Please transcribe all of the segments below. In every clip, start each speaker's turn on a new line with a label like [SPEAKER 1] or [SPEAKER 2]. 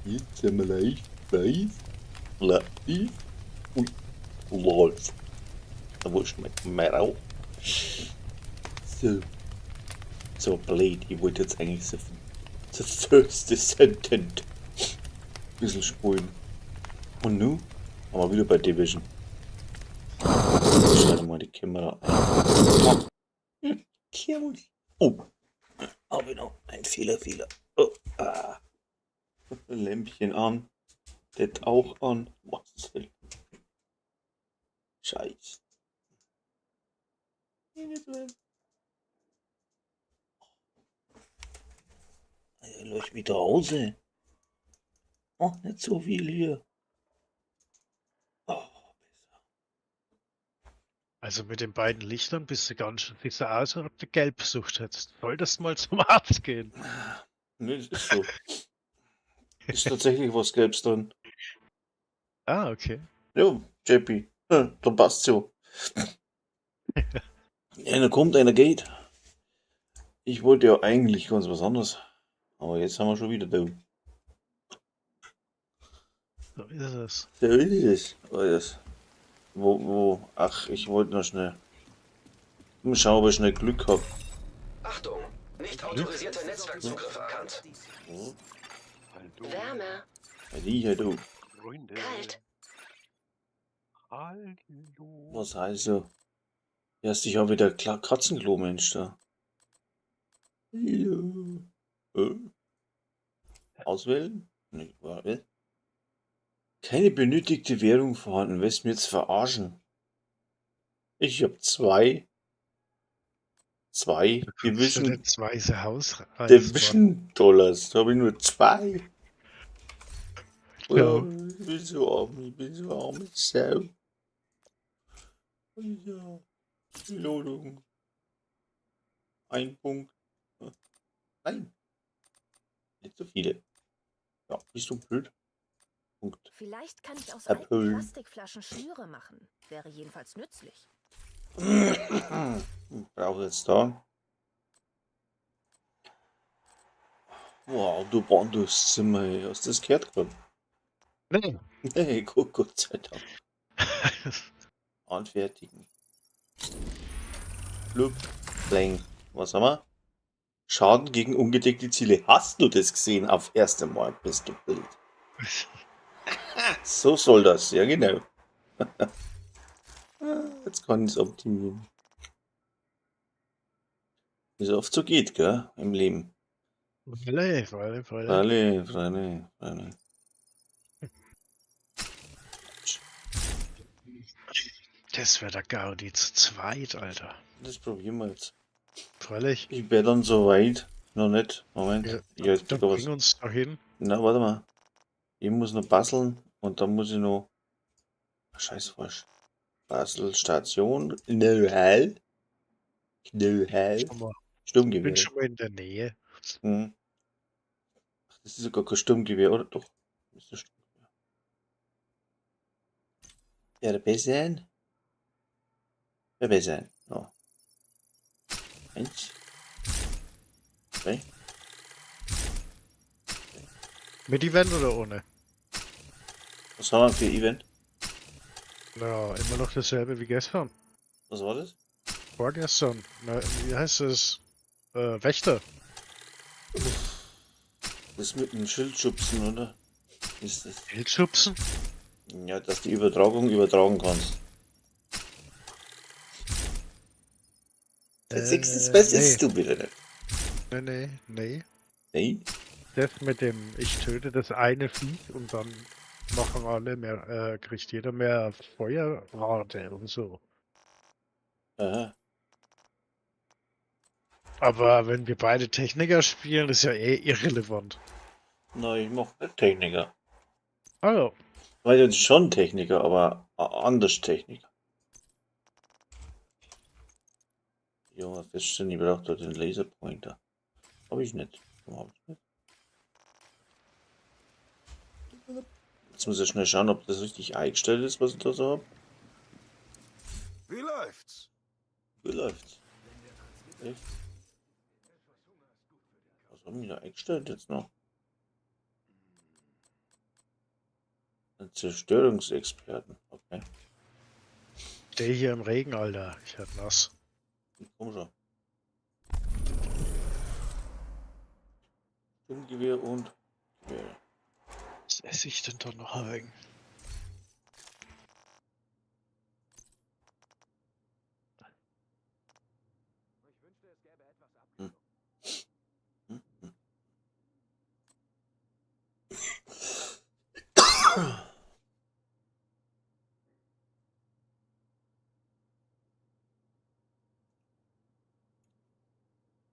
[SPEAKER 1] Jetzt sind wir live. Live. Live. Ui. Live. Da wo ist mein Rauch? So. So blöd. Ich wollte jetzt eigentlich so The First Descendant ein bisschen spulen. Und nun? Aber wieder bei Division. Ich schalte mal die Kamera ein. Oh, hab ich noch ein Fehler. Oh, ah. Lämpchen an. Das auch an. Was denn? Scheiße. Leucht mich da raus. Oh, nicht so viel hier. Oh, besser.
[SPEAKER 2] Also mit den beiden Lichtern bist du ganz schön, siehst du aus, als ob du Gelbsucht hättest. Solltest mal zum Arzt gehen.
[SPEAKER 1] Nee, das ist so. Ist tatsächlich was Gelbes drin.
[SPEAKER 2] Ah, okay.
[SPEAKER 1] Jo, JP. Da passt so. Einer kommt, einer geht. Ich wollte ja eigentlich ganz was anderes. Aber jetzt haben wir schon wieder da.
[SPEAKER 2] So ist es.
[SPEAKER 1] So ist es. Alles. Wo? Ach, ich wollte noch schnell. Mal schauen, ob ich schnell Glück hab.
[SPEAKER 3] Achtung! Nicht autorisierte Netzwerkzugriffe erkannt.
[SPEAKER 1] Oh.
[SPEAKER 4] Hallo.
[SPEAKER 5] Wärme.
[SPEAKER 1] Halli, hallo.
[SPEAKER 4] Freunde.
[SPEAKER 5] Kalt.
[SPEAKER 4] Hallo.
[SPEAKER 1] Was heißt so? Ja, hast dich auch wieder Katzenklo, Mensch, da. Hallo. Auswählen? Nee, warte. Keine benötigte Währung vorhanden. Willst du mir jetzt verarschen? Ich hab zwei. Zwei
[SPEAKER 2] Du kannst ja
[SPEAKER 1] Division,
[SPEAKER 2] nicht das Weiße Haus reißen.
[SPEAKER 1] Division Dollars. Da hab ich nur zwei.
[SPEAKER 2] Ja.
[SPEAKER 1] Ja, ich bin so arm, ich bin so arm, Sau. Ja, Belohnung. Ein Punkt. Nein. Nicht so viele. Ja, bist du blöd? Punkt.
[SPEAKER 5] Vielleicht kann ich aus
[SPEAKER 1] Apple.
[SPEAKER 5] alten Plastikflaschen Schnüre machen. Wäre jedenfalls nützlich.
[SPEAKER 1] Ich brauche jetzt da. Wow, du Banduszimmer, ey. Hast du das gehört gerade?
[SPEAKER 2] Nee.
[SPEAKER 1] Nee, gut, Gott sei Dank. Anfertigen. Blub, bläng. Was haben wir? Schaden gegen ungedeckte Ziele. Hast du das gesehen? Auf erste Mal bist du blöd. So soll das, ja genau. Jetzt kann ich's optimieren. Wie es oft so geht, gell? Im Leben.
[SPEAKER 2] Freilich, freilich, freilich.
[SPEAKER 1] Freilich, freilich, freilich.
[SPEAKER 2] Das wär der Gaudi zu zweit, Alter.
[SPEAKER 1] Das probieren wir jetzt.
[SPEAKER 2] Freilich.
[SPEAKER 1] Ich wär dann so weit. Noch nicht. Moment.
[SPEAKER 2] Ja,
[SPEAKER 1] Ich hab jetzt
[SPEAKER 2] dann
[SPEAKER 1] da was.
[SPEAKER 2] bring uns da hin.
[SPEAKER 1] Na, warte mal. Ich muss noch basteln und dann muss ich noch. Ach, scheiß falsch. Bastelstation. Knöhel. Knöhel.
[SPEAKER 2] Schau mal.
[SPEAKER 1] Sturmgewehr.
[SPEAKER 2] Bin schon mal in der Nähe.
[SPEAKER 1] Ach, das ist sogar kein Sturmgewehr, oder? Doch. Das ist ein Sturmgewehr. Ja, der Besen. Der Besen. Ja. 1. 2.
[SPEAKER 2] Mit Event oder ohne?
[SPEAKER 1] Was haben wir für Event?
[SPEAKER 2] Na, immer noch dasselbe wie gestern.
[SPEAKER 1] Was war das?
[SPEAKER 2] Vorgestern. Na, wie heißt das? Wächter.
[SPEAKER 1] Das mit dem Schildschubsen, oder? Ist das?
[SPEAKER 2] Schildschubsen?
[SPEAKER 1] Ja, dass die Übertragung übertragen kannst. Das siehst du, was
[SPEAKER 2] Nee.
[SPEAKER 1] du wieder nicht.
[SPEAKER 2] Nee, nee, nee.
[SPEAKER 1] Nee?
[SPEAKER 2] Das mit dem, ich töte das eine Viech und dann machen alle mehr, kriegt jeder mehr Feuerrate und so.
[SPEAKER 1] Aha.
[SPEAKER 2] Aber wenn wir beide Techniker spielen, ist ja eh irrelevant.
[SPEAKER 1] Nein, ich mach nicht Techniker.
[SPEAKER 2] Also.
[SPEAKER 1] Weil jetzt schon Techniker, aber anders Techniker. Ja, feststellen, ich brauche da den Laserpointer. Hab ich nicht. Warum hab ich nicht? Jetzt muss ich schnell schauen, ob das richtig eingestellt ist, was ich da so hab.
[SPEAKER 3] Wie läuft's?
[SPEAKER 1] Wie läuft's? Echt? Was haben die da eingestellt jetzt noch? Ein Zerstörungsexperten. Okay.
[SPEAKER 2] Stehe hier im Regen, Alter. Ich werd nass.
[SPEAKER 1] Komm schon. Sturmgewehr und Gewehr.
[SPEAKER 2] Was esse ich denn da noch ein wenig?
[SPEAKER 1] Hm. Hm, hm.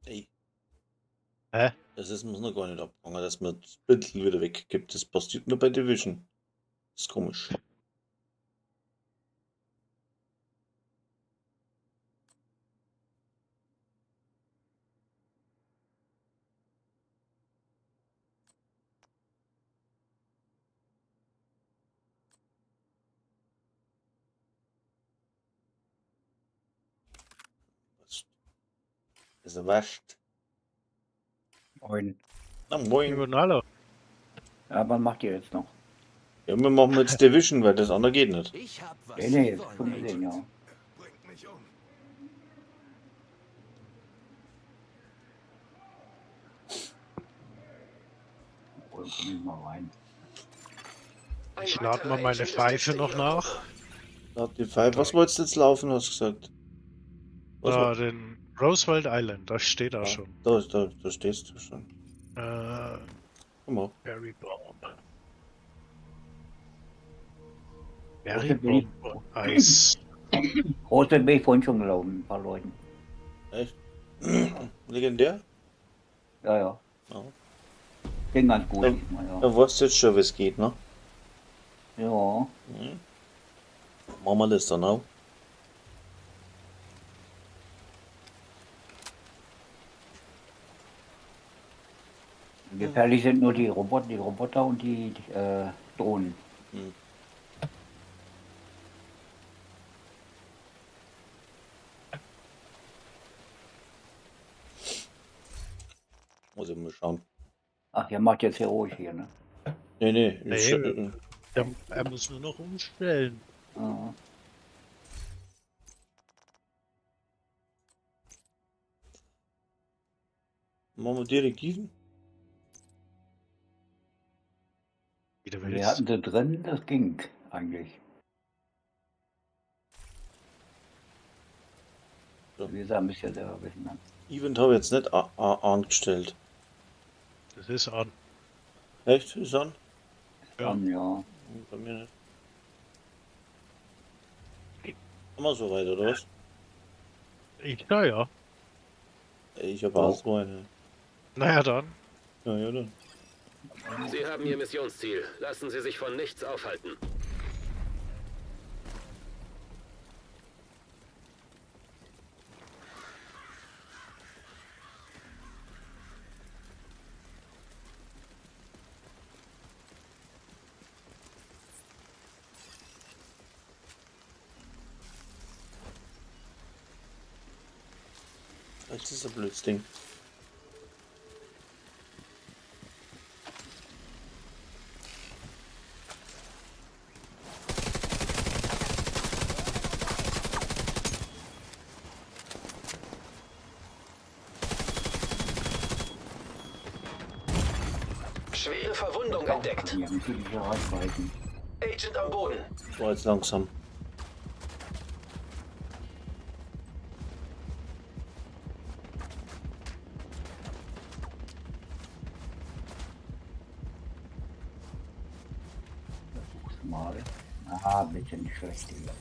[SPEAKER 1] Ey.
[SPEAKER 2] Hä?
[SPEAKER 1] Das ist mir noch gar nicht abgegangen, dass man das Bündel wieder weggibt. Das passiert nur bei Division. Das ist komisch. Was? Das wascht.
[SPEAKER 6] Moin.
[SPEAKER 1] Na moin.
[SPEAKER 2] Hallo.
[SPEAKER 6] Ja, was macht ihr jetzt noch?
[SPEAKER 1] Ja, wir machen jetzt Division, weil das andere geht nicht.
[SPEAKER 3] Ich hab was.
[SPEAKER 6] Nee, nee,
[SPEAKER 3] Sie wollen,
[SPEAKER 6] schon gesehen,
[SPEAKER 3] Agent.
[SPEAKER 6] ja.
[SPEAKER 3] Bringt mich um.
[SPEAKER 6] Oh, komm ich mal rein.
[SPEAKER 2] Ich lade mal meine Pfeife noch nach.
[SPEAKER 1] Da die Pfeife. Was wolltest du jetzt laufen, hast du gesagt? Was
[SPEAKER 2] Da, den Roosevelt Island, da steht er
[SPEAKER 1] Ah,
[SPEAKER 2] schon.
[SPEAKER 1] Da stehst du schon.
[SPEAKER 2] Äh,
[SPEAKER 1] Komm mal.
[SPEAKER 2] Berry Bomb. Berry
[SPEAKER 6] Rote bin ich-
[SPEAKER 2] Bomb und Eis.
[SPEAKER 6] Rote bin ich vorhin schon gelaufen, ein paar Leuten.
[SPEAKER 1] Echt? Legendär?
[SPEAKER 6] Ja, ja.
[SPEAKER 1] Ja.
[SPEAKER 6] Ging ganz gut
[SPEAKER 1] Ja.
[SPEAKER 6] diesmal, ja.
[SPEAKER 1] Da weißt du jetzt schon, wie es geht, ne?
[SPEAKER 6] Ja.
[SPEAKER 1] Mhm. Machen wir das dann auch.
[SPEAKER 6] Gefährlich sind nur die Roboter und die Drohnen.
[SPEAKER 1] Mhm. Muss ich mal schauen.
[SPEAKER 6] Ach, ihr macht jetzt hier ruhig hier, ne?
[SPEAKER 1] Nee, nee.
[SPEAKER 2] Nee,
[SPEAKER 1] Ich,
[SPEAKER 2] Er muss nur noch umstellen.
[SPEAKER 6] Ja.
[SPEAKER 1] machen wir direkt diesen?
[SPEAKER 2] Wie du
[SPEAKER 6] Wir
[SPEAKER 2] willst.
[SPEAKER 6] hatten sie drin, das ging eigentlich.
[SPEAKER 1] So.
[SPEAKER 6] Wie gesagt, müsst ihr selber wissen. Ne?
[SPEAKER 1] Event habe ich jetzt nicht angestellt.
[SPEAKER 2] Das ist an.
[SPEAKER 1] Echt? Ist an?
[SPEAKER 2] Ja.
[SPEAKER 6] Dann, ja.
[SPEAKER 1] Bei mir nicht. Haben wir so weit, oder was?
[SPEAKER 2] Ich, na ja.
[SPEAKER 1] Ich habe auch so eine.
[SPEAKER 2] Naja, dann.
[SPEAKER 1] Ja, ja, dann.
[SPEAKER 3] Sie haben Ihr Missionsziel. Lassen Sie sich von nichts aufhalten.
[SPEAKER 1] Das ist ein blödes Ding.
[SPEAKER 3] Schwere Verwundung entdeckt.
[SPEAKER 6] Die haben kritische Reichweiten.
[SPEAKER 3] Agent am Boden.
[SPEAKER 1] Das war jetzt langsam.
[SPEAKER 6] Versuch's mal. Ah, bitte nicht schlecht. Digga.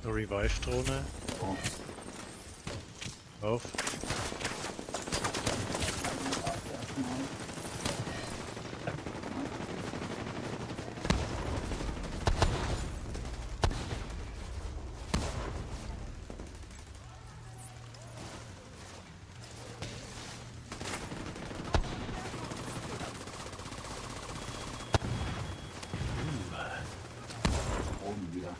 [SPEAKER 2] Eine Revive-Drohne.
[SPEAKER 6] Oh.
[SPEAKER 2] Auf.
[SPEAKER 6] Oben wieder.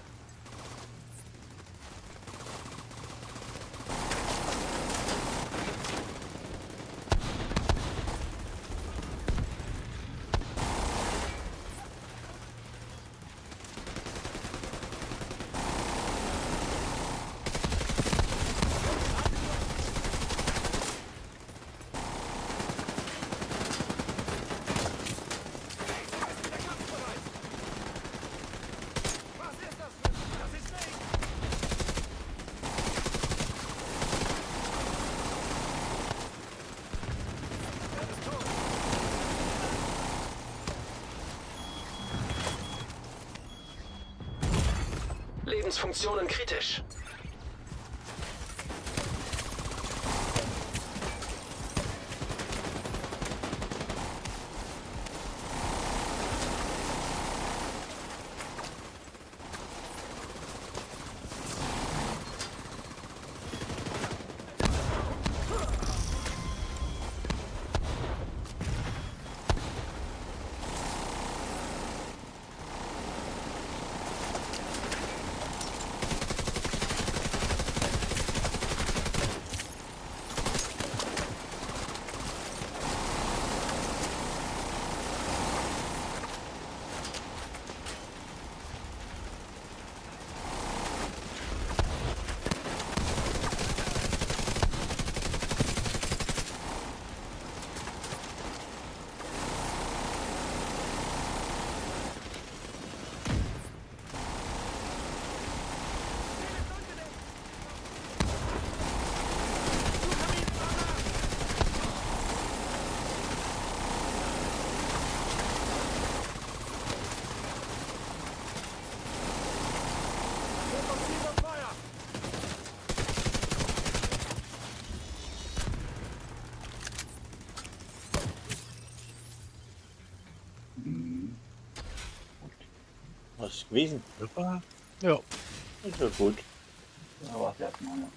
[SPEAKER 3] Lebensfunktionen kritisch.
[SPEAKER 1] Was ist gewesen?
[SPEAKER 2] Super. Ja.
[SPEAKER 1] Ist ja gut.
[SPEAKER 6] Da war's erstmal, ja.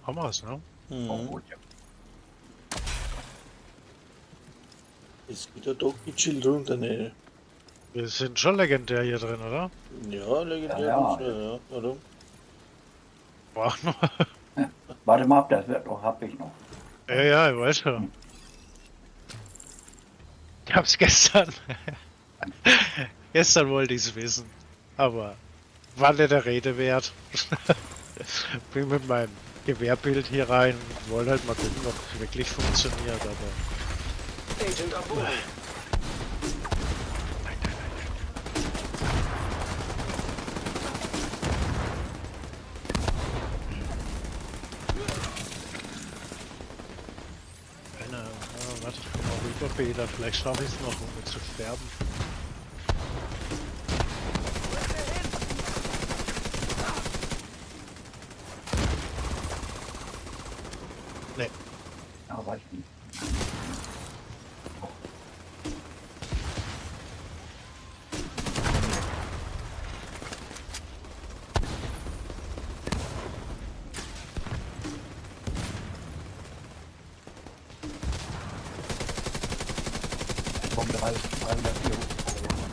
[SPEAKER 2] Haben wir's, ne?
[SPEAKER 6] Auch
[SPEAKER 1] Mhm.
[SPEAKER 6] gut, ja.
[SPEAKER 1] Es geht ja doch gechillt runter, ne?
[SPEAKER 2] Wir sind schon legendär hier drin, oder?
[SPEAKER 1] Ja, legendär.
[SPEAKER 6] Ja,
[SPEAKER 1] Ja, ja. Warum?
[SPEAKER 2] War nur.
[SPEAKER 6] Warte mal ab, das wird noch, hab ich noch.
[SPEAKER 2] Ja, ja, ich weiß schon. Ich hab's gestern. Gestern wollte ich's wissen. Aber war nicht der Rede wert. Bin mit meinem Gewehrbild hier rein und wollte halt mal gucken, ob es wirklich funktioniert, aber.
[SPEAKER 3] Agent am Boden.
[SPEAKER 2] Nein, nein, nein. später. Vielleicht schaffe ich es noch, ohne zu sterben. Nee,
[SPEAKER 6] Ja, weiß ich nicht. Kommen drei, drei oder vier Hubschrauber.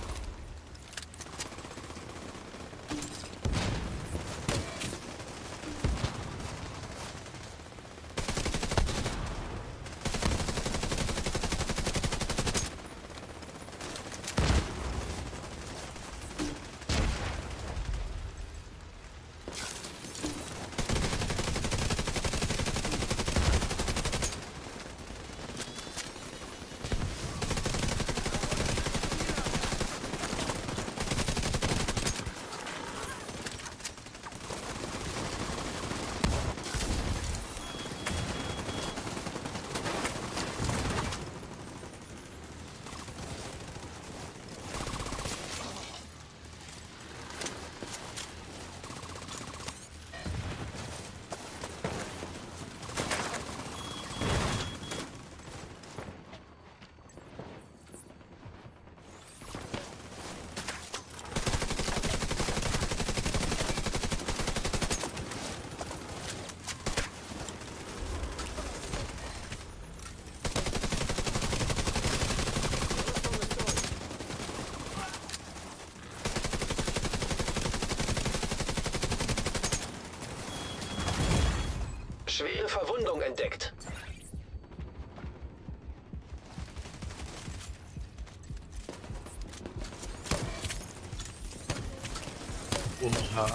[SPEAKER 3] Schwere Verwundung entdeckt.
[SPEAKER 2] Oha.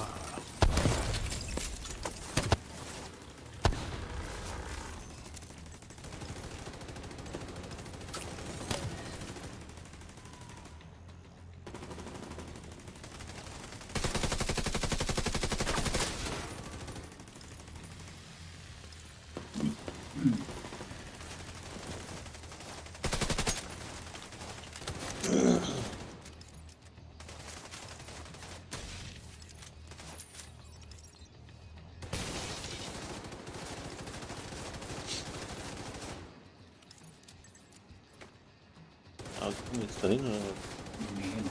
[SPEAKER 1] Ah, komm jetzt da hin oder was?
[SPEAKER 6] Nee.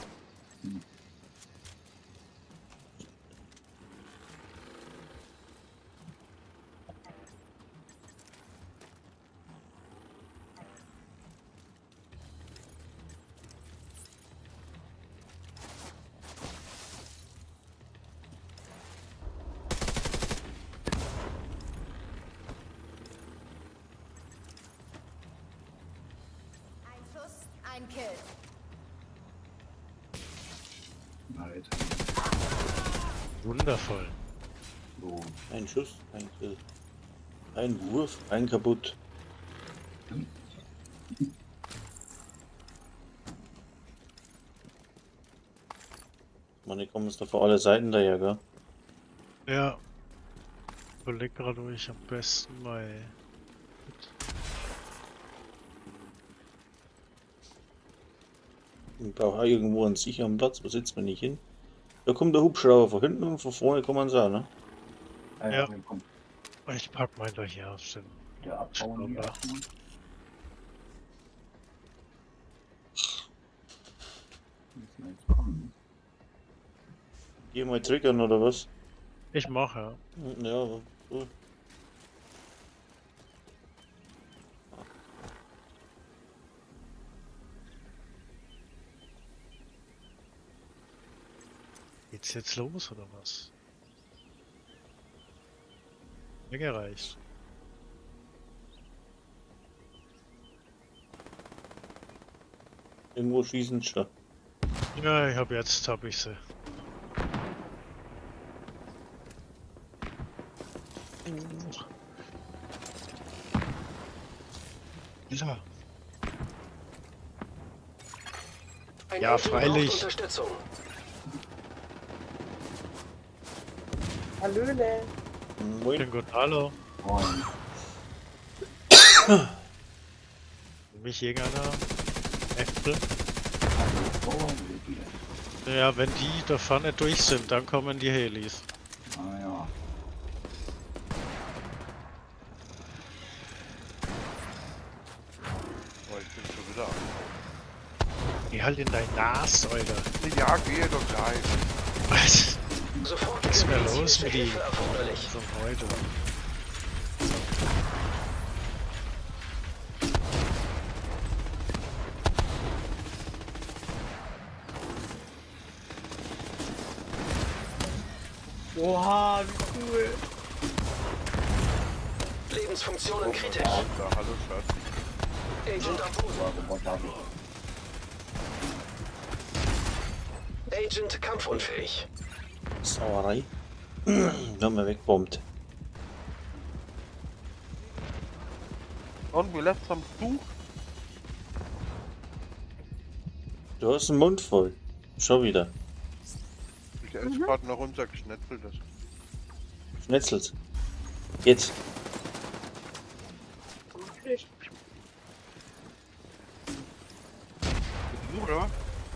[SPEAKER 5] Ein Schuss, ein Kill.
[SPEAKER 6] Na, jetzt.
[SPEAKER 2] Wundervoll.
[SPEAKER 6] So.
[SPEAKER 1] Ein Schuss, ein Kill. Ein Wurf, ein kaputt. Man, die kommen jetzt da vor alle Seiten daher, gell?
[SPEAKER 2] Ja. Überleg gerade, wo ich am besten mal.
[SPEAKER 1] Ich brauche auch irgendwo einen sicheren Platz, wo sitzt man nicht hin? Da kommt der Hubschrauber von hinten und von vorne kommen sie auch, ne?
[SPEAKER 6] Ja,
[SPEAKER 2] Ja.
[SPEAKER 6] dann kommt
[SPEAKER 2] Ich pack meinen doch hier auf den.
[SPEAKER 6] der Abbauen hier
[SPEAKER 2] Schrauber.
[SPEAKER 6] erstmal. Müssen wir jetzt kommen.
[SPEAKER 1] Geh mal triggern oder was?
[SPEAKER 2] Ich mache, ja.
[SPEAKER 1] Ja, so.
[SPEAKER 2] Geht's jetzt los oder was? Mir gereicht.
[SPEAKER 1] Irgendwo schießen sie schon.
[SPEAKER 2] Ja, ich hab jetzt, hab ich sie. Ja.
[SPEAKER 3] Ein
[SPEAKER 2] Ja,
[SPEAKER 3] Engine braucht
[SPEAKER 2] freilich.
[SPEAKER 3] Unterstützung.
[SPEAKER 7] Hallöle.
[SPEAKER 1] Moin.
[SPEAKER 2] Schönen guten Hallo.
[SPEAKER 6] Moin.
[SPEAKER 2] Kann mich irgendeiner Äpfel?
[SPEAKER 6] Also, oh, wie geht das?
[SPEAKER 2] Ja, wenn die da vorne durch sind, dann kommen die Helis.
[SPEAKER 6] Ah ja.
[SPEAKER 4] Oh, ich bin schon wieder angekommen.
[SPEAKER 2] Geh halt in dein Nas, Alter.
[SPEAKER 4] Ja, geh doch gleich.
[SPEAKER 2] Was
[SPEAKER 3] Sofortige
[SPEAKER 2] ist denn los
[SPEAKER 3] medizinische
[SPEAKER 2] mit die
[SPEAKER 3] Hilfe erforderlich.
[SPEAKER 2] von heute?
[SPEAKER 7] Oha, wie cool.
[SPEAKER 3] Lebensfunktionen kritisch.
[SPEAKER 4] Da, hallo Schatz.
[SPEAKER 3] Agent am Boden.
[SPEAKER 6] Roboter habe ich.
[SPEAKER 3] Agent kampfunfähig.
[SPEAKER 1] Sauerei. Wir haben wir wegbombt.
[SPEAKER 4] Und we left some Tuch.
[SPEAKER 1] Du hast den Mund voll. Schon wieder.
[SPEAKER 4] Ich esse gerade noch unser Geschnetzeltes.
[SPEAKER 1] Schnetzelt. Jetzt.
[SPEAKER 4] Oder?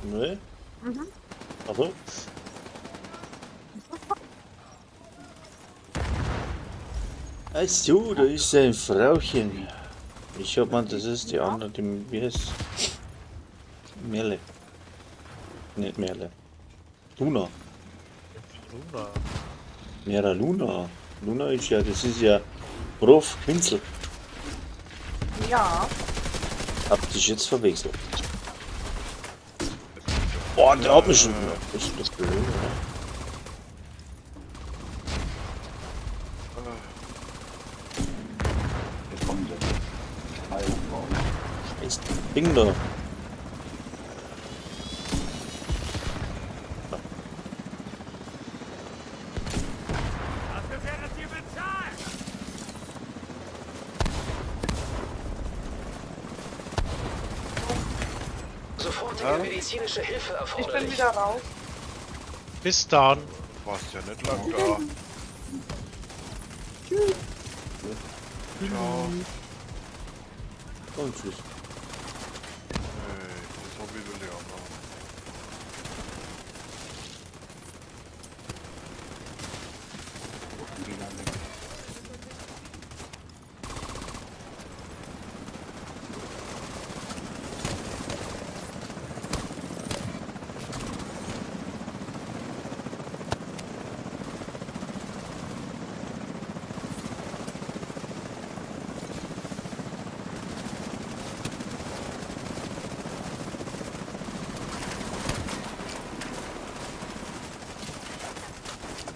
[SPEAKER 1] Nee. Mhm. Also. Ach so, da ist ein Frauchen. Ich hab man, das ist die andere, die, wie heißt Merle. Nicht Merle. Luna.
[SPEAKER 2] Luna.
[SPEAKER 1] Mera Luna. Luna ist ja, das ist ja Prof. Quinzel.
[SPEAKER 7] Ja.
[SPEAKER 1] Hab dich jetzt verwechselt. Boah, der hat mich schon. Das ist das blöd, oder?
[SPEAKER 6] Hier kommen sie. Zwei Hubschrauber.
[SPEAKER 1] Scheiß Ding da.
[SPEAKER 3] Sofortige medizinische Hilfe
[SPEAKER 7] Ich bin
[SPEAKER 3] erforderlich.
[SPEAKER 7] wieder raus.
[SPEAKER 2] Bis dann.
[SPEAKER 4] Warst ja nicht lang da. Tschüss. Ciao.
[SPEAKER 1] Und tschüss.
[SPEAKER 4] Hey, das Hobby will ich auch noch.
[SPEAKER 6] Die da weg.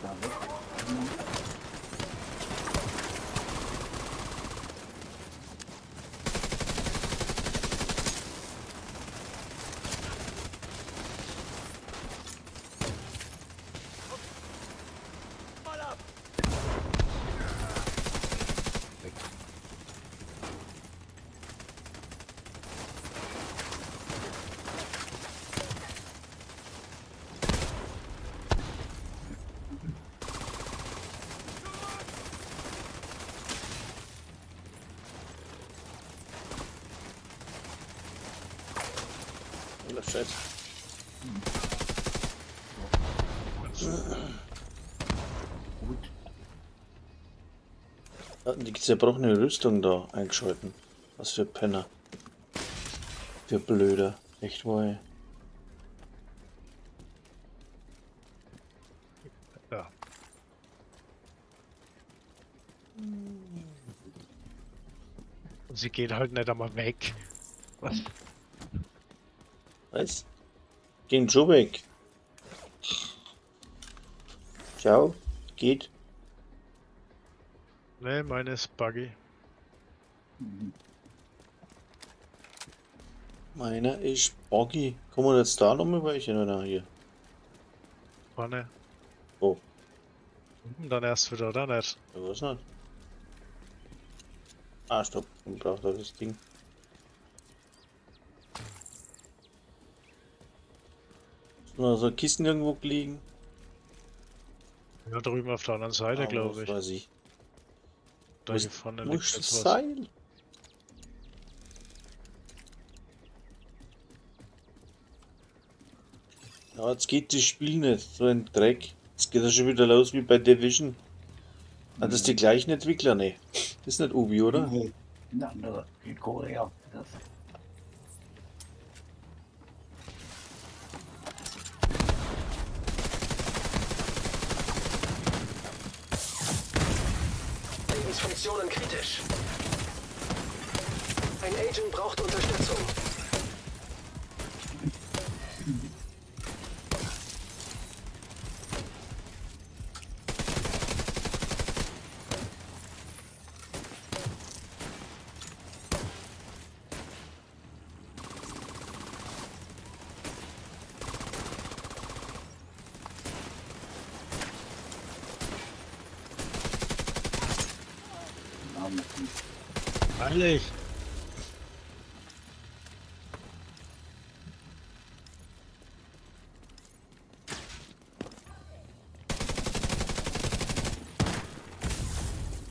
[SPEAKER 6] Da weg.
[SPEAKER 1] Alter Scheiß.
[SPEAKER 6] Gut.
[SPEAKER 1] Hatten die zerbrochene Rüstung da eingeschalten. Was für Penner. Für Blöder. Echt wohl.
[SPEAKER 2] Ja. Und sie geht halt nicht einmal weg. Was?
[SPEAKER 1] Was? Gegen schon weg. Ciao. Geht.
[SPEAKER 2] Ne, meine ist buggy.
[SPEAKER 1] Meiner ist buggy. Kommen wir jetzt da nochmal welche oder hier?
[SPEAKER 2] Vorne.
[SPEAKER 1] Oh.
[SPEAKER 2] Unten dann erst wieder, oder nicht?
[SPEAKER 1] Ich weiß nicht. Ah, stopp. Ich brauche da das Ding. Ist noch so Kisten irgendwo liegen?
[SPEAKER 2] Ja, drüben auf der anderen Seite,
[SPEAKER 1] Ah,
[SPEAKER 2] glaube
[SPEAKER 1] was
[SPEAKER 2] ich.
[SPEAKER 1] Weiß ich.
[SPEAKER 2] Da
[SPEAKER 1] Wo
[SPEAKER 2] hier
[SPEAKER 1] ist-
[SPEAKER 2] vorne
[SPEAKER 1] Wo
[SPEAKER 2] liegt
[SPEAKER 1] ist
[SPEAKER 2] jetzt
[SPEAKER 1] das
[SPEAKER 2] was.
[SPEAKER 1] Seil? Ja, jetzt geht das Spiel nicht. So ein Dreck. Jetzt geht das schon wieder los wie bei Division. Ah, das sind die gleichen Entwickler, ne? Das ist nicht Ubi, oder?
[SPEAKER 6] Nee, eine andere. Südkorea. Das.
[SPEAKER 3] Lebensfunktionen kritisch. Ein Agent braucht Unterstützung.
[SPEAKER 6] Name.
[SPEAKER 2] Freilich.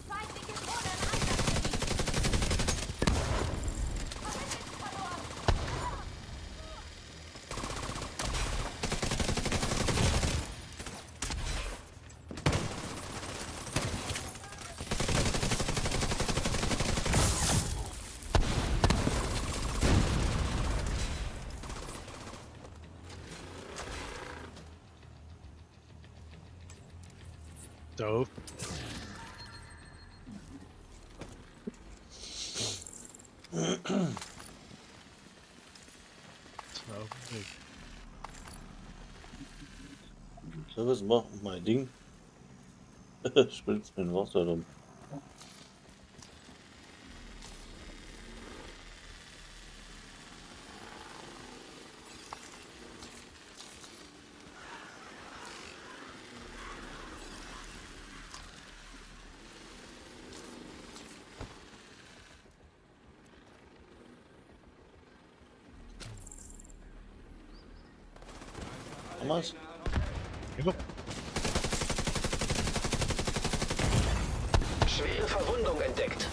[SPEAKER 5] Feindliche Drohne im Einsatzgebiet. Verbündeten verloren.
[SPEAKER 2] So. Augenblick.
[SPEAKER 1] So, was macht mein Ding? Spritzt mir ein Wasser rum. Haben wir's?
[SPEAKER 2] Ja.
[SPEAKER 3] Schwere Verwundung entdeckt.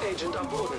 [SPEAKER 3] Agent am Boden.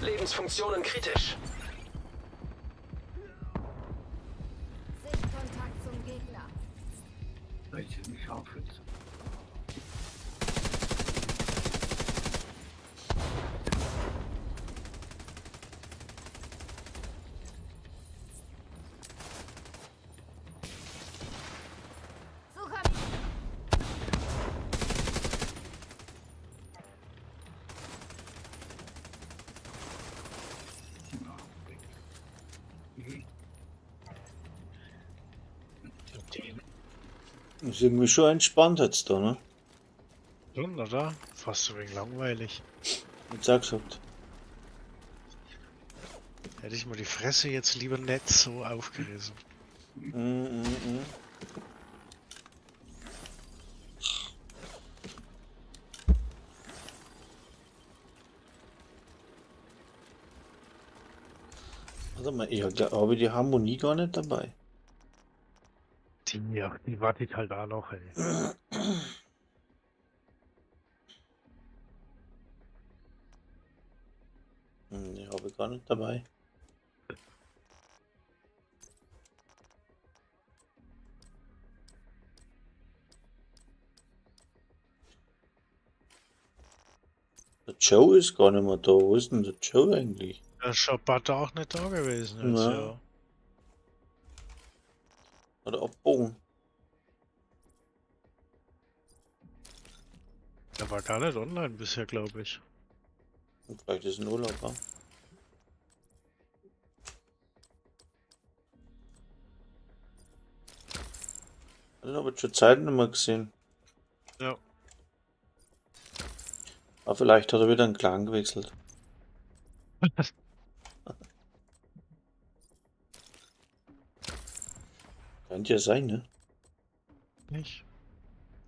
[SPEAKER 3] Lebensfunktionen kritisch.
[SPEAKER 5] Sichtkontakt zum Gegner.
[SPEAKER 6] Welche nicht Scharfschütze.
[SPEAKER 2] Den
[SPEAKER 1] Ist irgendwie schon entspannt jetzt da, ne?
[SPEAKER 2] schon, oder? Fast so wenig langweilig.
[SPEAKER 1] Jetzt auch gesagt.
[SPEAKER 2] Hätte ich mal die Fresse jetzt lieber nicht so aufgerissen.
[SPEAKER 1] Mm, mm, mm. Warte mal, ich habe die Harmonie gar nicht dabei.
[SPEAKER 2] Die, ja, die wartet halt auch noch, ey.
[SPEAKER 1] Hm, die habe ich gar nicht dabei. Der Joe ist gar nicht mehr da. Wo ist denn der Joe eigentlich?
[SPEAKER 2] Der Schabat auch nicht da gewesen jetzt,
[SPEAKER 1] Na.
[SPEAKER 2] ja.
[SPEAKER 1] Hat er abbogen?
[SPEAKER 2] Der war gar nicht online bisher, glaube ich.
[SPEAKER 1] Und vielleicht ist ein Urlaub, ja? Hat ihn aber schon Zeit nicht mehr gesehen.
[SPEAKER 2] Ja.
[SPEAKER 1] Aber vielleicht hat er wieder einen Clan gewechselt. Könnte ja sein, ne?
[SPEAKER 2] Nicht?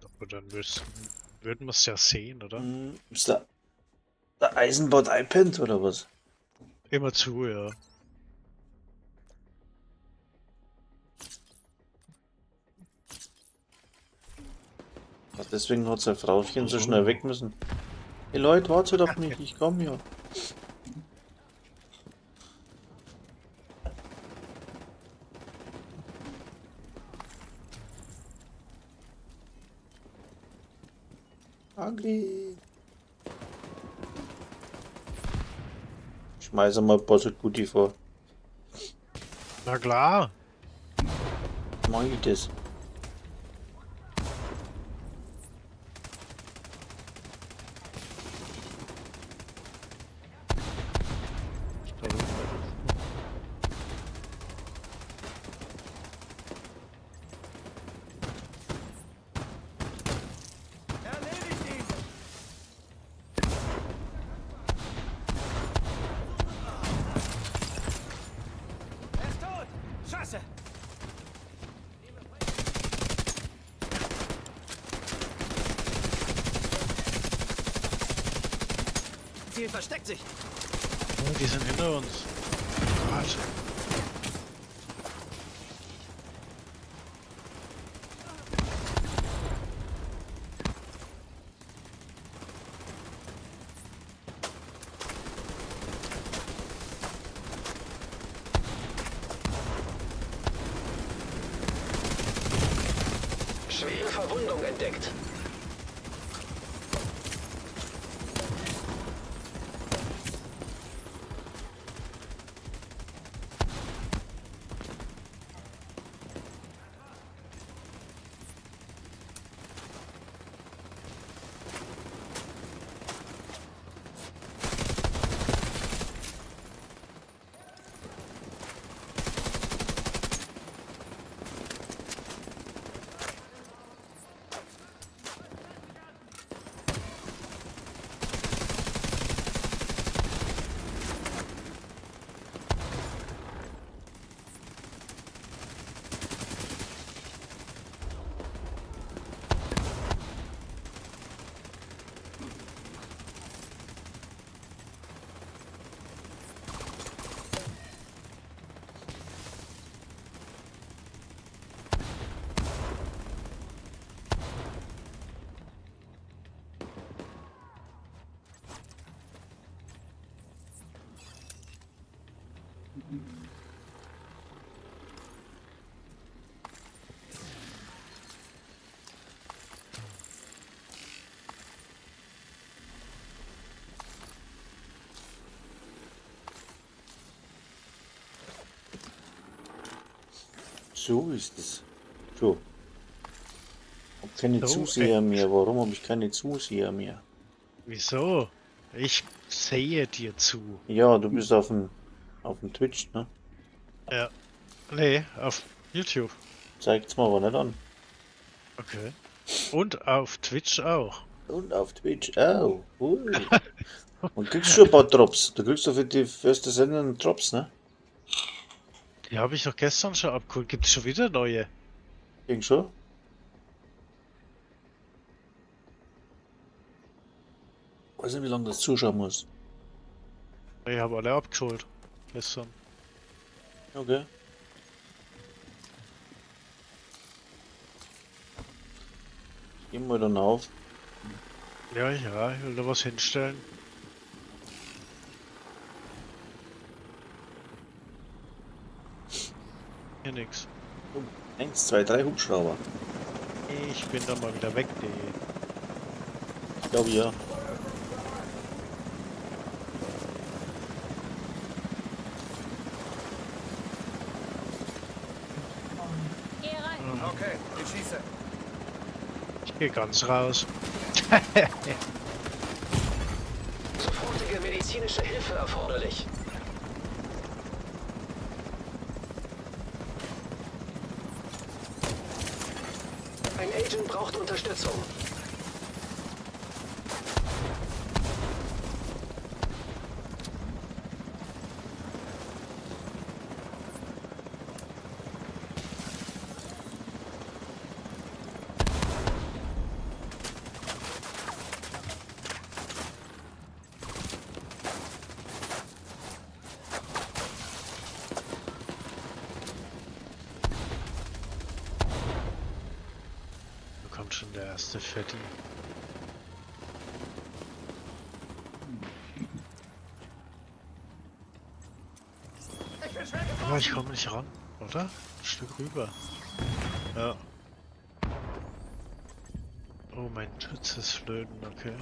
[SPEAKER 2] Aber dann würden wir es ja sehen, oder?
[SPEAKER 1] Hm, ist der Eisenbahn iPad oder was?
[SPEAKER 2] Immer zu, ja.
[SPEAKER 1] Ach, deswegen hat sein Frauchen so schnell weg müssen. Hey Leute, wartet auf mich, ich komme ja. Ugly. Schmeiße mal ein paar so Guti vor.
[SPEAKER 2] Na klar.
[SPEAKER 1] Mach ich das?
[SPEAKER 8] Erledigt ihn! Er ist tot! Scheiße! Ziel versteckt sich!
[SPEAKER 2] Oh, die sind hinter uns. Gott.
[SPEAKER 3] Schwere Verwundung entdeckt.
[SPEAKER 1] So ist es. So. Hab keine
[SPEAKER 2] So,
[SPEAKER 1] Zuseher mehr. Warum habe ich keine Zuseher mehr?
[SPEAKER 2] Wieso? Ich sehe dir zu.
[SPEAKER 1] Ja, du bist auf dem Twitch, ne?
[SPEAKER 2] Ja. Nee, auf YouTube.
[SPEAKER 1] Zeigt's mir aber nicht an.
[SPEAKER 2] Okay. Und auf Twitch auch.
[SPEAKER 1] Und auf Twitch auch. Ui. Und kriegst schon ein paar Drops. Du kriegst doch für die First Descendant Drops, ne?
[SPEAKER 2] Die habe ich doch gestern schon abgeholt. Gibt es schon wieder neue?
[SPEAKER 1] Ging schon. Weiß nicht, wie lange das zuschauen muss.
[SPEAKER 2] Ich habe alle abgeholt. Gestern.
[SPEAKER 1] Okay. Gehen wir dann auf.
[SPEAKER 2] Ja, ja, ich will da was hinstellen. Hier nix.
[SPEAKER 1] 1, 2, 3 Hubschrauber.
[SPEAKER 2] Ich bin da mal wieder weg, die.
[SPEAKER 1] Ich glaube ja.
[SPEAKER 5] Geh rein.
[SPEAKER 8] Okay, ich schieße.
[SPEAKER 2] Ich gehe ganz raus.
[SPEAKER 3] Sofortige medizinische Hilfe erforderlich. Ein Agent braucht Unterstützung.
[SPEAKER 2] Da kommt schon der erste Fetti.
[SPEAKER 8] Ich bin schwer getroffen.
[SPEAKER 2] Aber ich komme nicht ran, oder? Ein Stück rüber. Ja. Oh, mein Schütz ist flöten, okay.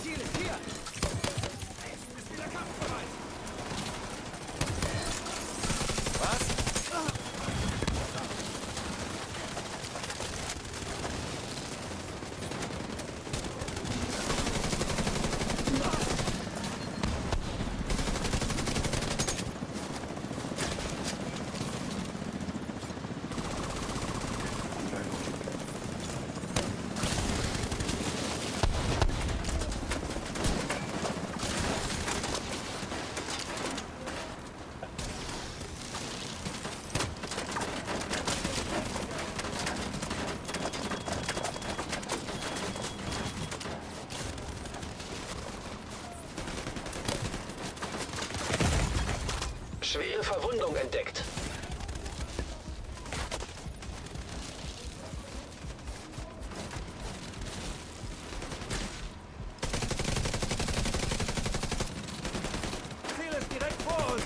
[SPEAKER 8] Ziel ist hier. Ist wieder kampfbereit. Was?
[SPEAKER 3] Schwere Verwundung entdeckt.
[SPEAKER 8] Ziel ist direkt vor uns.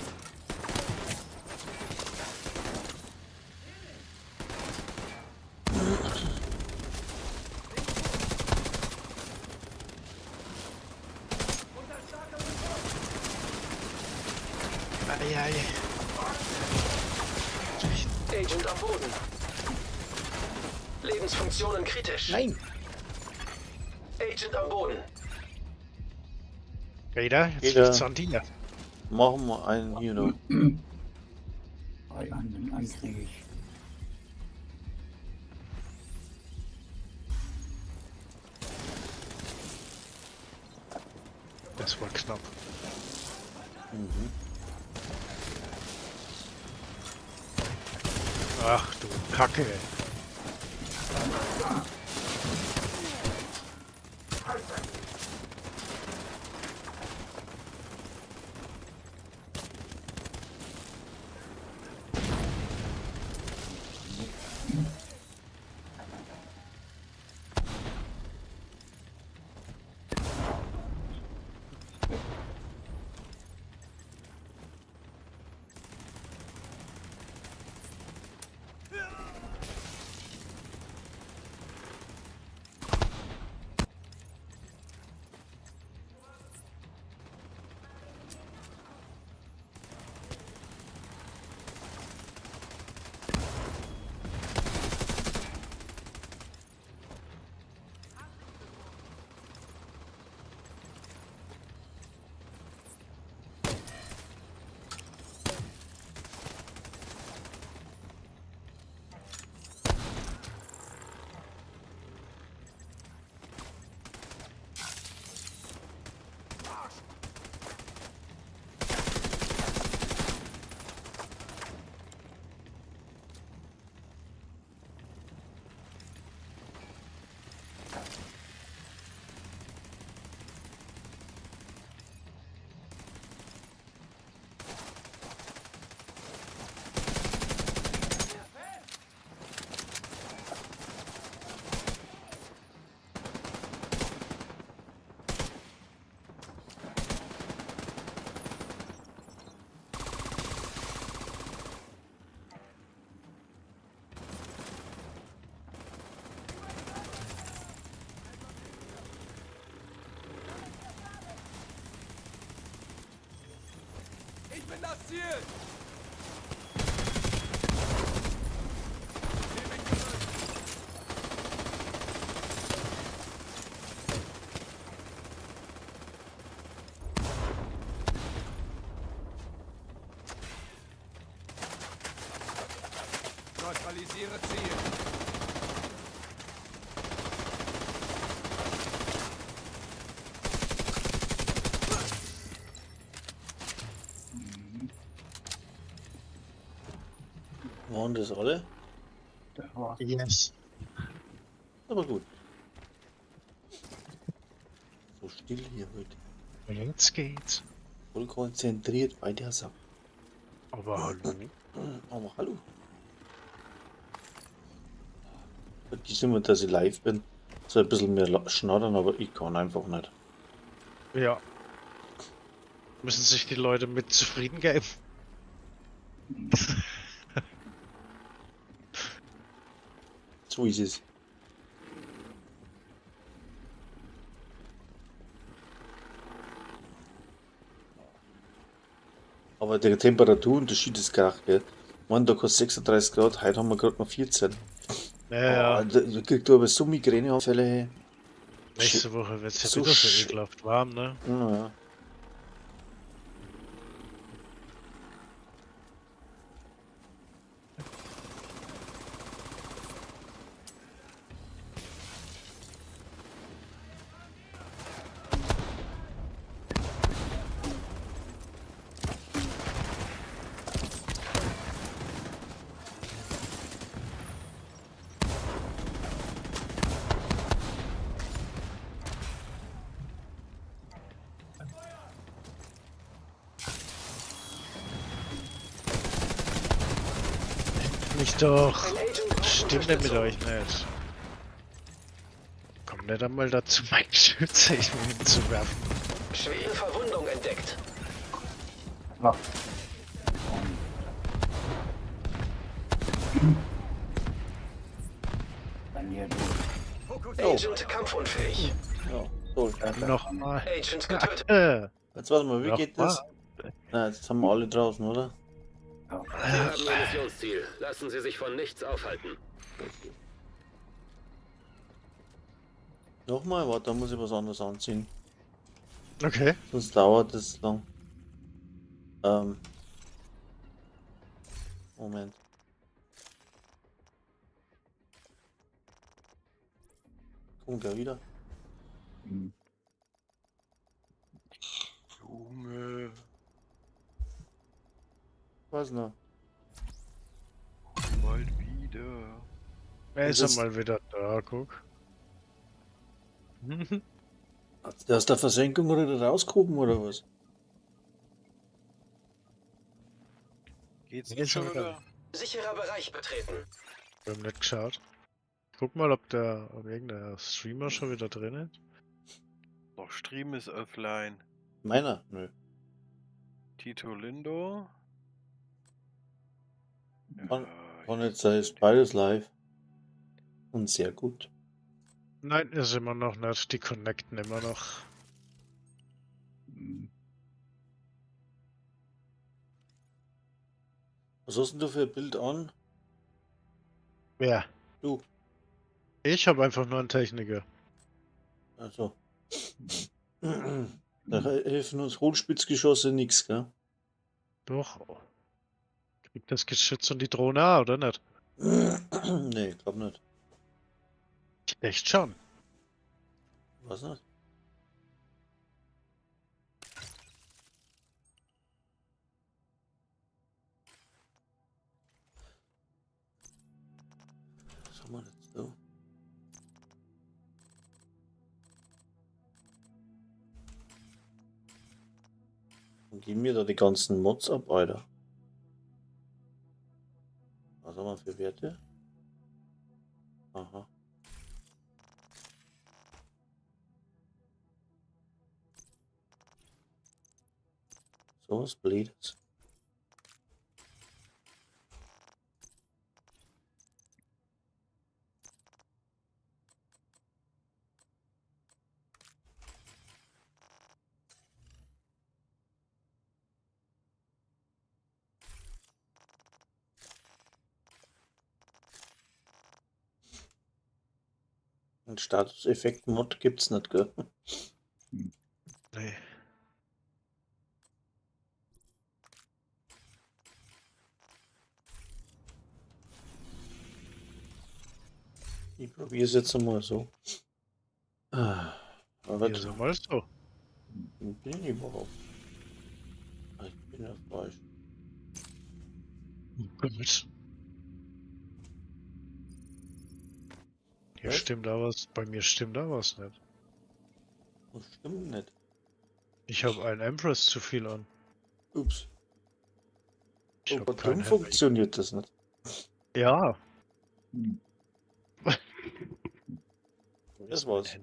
[SPEAKER 2] Eieiei.
[SPEAKER 3] Agent am Boden. Lebensfunktionen kritisch.
[SPEAKER 1] Nein!
[SPEAKER 3] Agent am Boden.
[SPEAKER 2] Peter, jetzt
[SPEAKER 1] Peter.
[SPEAKER 2] liegt's an dir.
[SPEAKER 1] Machen wir einen hier noch.
[SPEAKER 6] Einen kriege ich.
[SPEAKER 2] Das war knapp. Ach du Kacke.
[SPEAKER 8] bin das Ziel! Zieh mich zurück! Neutralisiere Ziel!
[SPEAKER 1] Waren das alle?
[SPEAKER 6] Das war's.
[SPEAKER 2] Yes.
[SPEAKER 1] Aber gut. So still hier heute.
[SPEAKER 2] Jetzt geht's.
[SPEAKER 1] Voll konzentriert bei der Sache.
[SPEAKER 2] Aber hallo.
[SPEAKER 1] Aber hallo. Vergiss immer, dass ich live bin. So ein bisschen mehr schnoddern, aber ich kann einfach nicht.
[SPEAKER 2] Ja. Müssen sich die Leute mit zufrieden geben.
[SPEAKER 1] So ist es. Aber der Temperaturunterschied ist krass, gell? Man, da kostet 36 Grad, heute haben wir gerade noch 14.
[SPEAKER 2] Naja,
[SPEAKER 1] Ah, da kriegt du aber so Migräneanfälle, hey.
[SPEAKER 2] nächste Woche wird's ja
[SPEAKER 1] so
[SPEAKER 2] wieder so
[SPEAKER 1] sch-
[SPEAKER 2] ekelhaft warm, ne?
[SPEAKER 1] Naja.
[SPEAKER 2] Nicht doch.
[SPEAKER 3] Ein Agent braucht
[SPEAKER 2] Stimmt denn mit
[SPEAKER 3] Unterstützung.
[SPEAKER 2] euch nicht? Komm nicht einmal dazu, mein Geschütz irgendwo hinzuwerfen.
[SPEAKER 3] Schwere Verwundung entdeckt.
[SPEAKER 6] Was? Und dann hier durch.
[SPEAKER 3] Agent kampfunfähig.
[SPEAKER 1] Ja, toll.
[SPEAKER 2] Nochmal.
[SPEAKER 3] Agent getötet.
[SPEAKER 1] Jetzt warte mal, wie geht das?
[SPEAKER 2] Nochmal.
[SPEAKER 1] Na, jetzt haben wir alle draußen, oder?
[SPEAKER 6] Ja.
[SPEAKER 3] Sie haben Ihr Missionsziel. Lassen Sie sich von nichts aufhalten.
[SPEAKER 1] Nochmal, warte, da muss ich was anderes anziehen.
[SPEAKER 2] Okay.
[SPEAKER 1] Sonst dauert es lang. Moment. Kommt er wieder?
[SPEAKER 6] Hm.
[SPEAKER 4] Junge.
[SPEAKER 1] Was noch?
[SPEAKER 4] Bald wieder.
[SPEAKER 2] Er ist
[SPEAKER 1] Das
[SPEAKER 2] ja mal wieder da, guck.
[SPEAKER 1] Hat der aus der Versenkung wieder rausgehoben oder was?
[SPEAKER 4] Geht's
[SPEAKER 2] Nee,
[SPEAKER 4] jetzt schon
[SPEAKER 2] schon wieder.
[SPEAKER 4] wieder?
[SPEAKER 3] Sicherer Bereich betreten.
[SPEAKER 2] Wir haben nicht geschaut. Guck mal, ob irgendein Streamer schon wieder drin ist.
[SPEAKER 4] Doch, Stream ist offline.
[SPEAKER 1] Meiner? Nö.
[SPEAKER 4] Tito Lindo.
[SPEAKER 1] Kann,
[SPEAKER 4] Ja,
[SPEAKER 1] kann
[SPEAKER 4] ich-
[SPEAKER 1] nicht sein, ist beides live. Und sehr gut.
[SPEAKER 2] Nein, ist immer noch nicht. Die connecten immer noch.
[SPEAKER 6] Hm.
[SPEAKER 1] Was hast denn du für ein Bild an?
[SPEAKER 2] Wer?
[SPEAKER 1] Du.
[SPEAKER 2] Ich habe einfach nur einen Techniker.
[SPEAKER 1] Also. Da helfen uns Hohlspitzgeschosse nix, gell?
[SPEAKER 2] Doch. Kriegt das Geschütz und die Drohne auch, oder nicht?
[SPEAKER 1] Nee, glaub nicht.
[SPEAKER 2] Echt schon.
[SPEAKER 1] Was nicht? Was haben wir jetzt da? Und gehen mir da die ganzen Mods ab, Alter. Was haben wir für Werte? Aha. So was Blödes. Einen Statuseffekt-Mod gibt's nicht, gell?
[SPEAKER 2] Nee.
[SPEAKER 1] Ich probiere es jetzt einmal so. Ah, Aber
[SPEAKER 2] Hier so mal so.
[SPEAKER 1] wo bin ich überhaupt? Ah, ich bin ja falsch.
[SPEAKER 2] Gut. Hier
[SPEAKER 1] Was?
[SPEAKER 2] stimmt da was. Bei mir stimmt da was nicht.
[SPEAKER 1] Das stimmt nicht.
[SPEAKER 2] Ich habe einen Empress zu viel an.
[SPEAKER 1] Ups.
[SPEAKER 2] Ich
[SPEAKER 1] Oh,
[SPEAKER 2] hab
[SPEAKER 1] warum
[SPEAKER 2] keinen Henry.
[SPEAKER 1] funktioniert das nicht?
[SPEAKER 2] Ja.
[SPEAKER 6] Hm.
[SPEAKER 1] Das war's.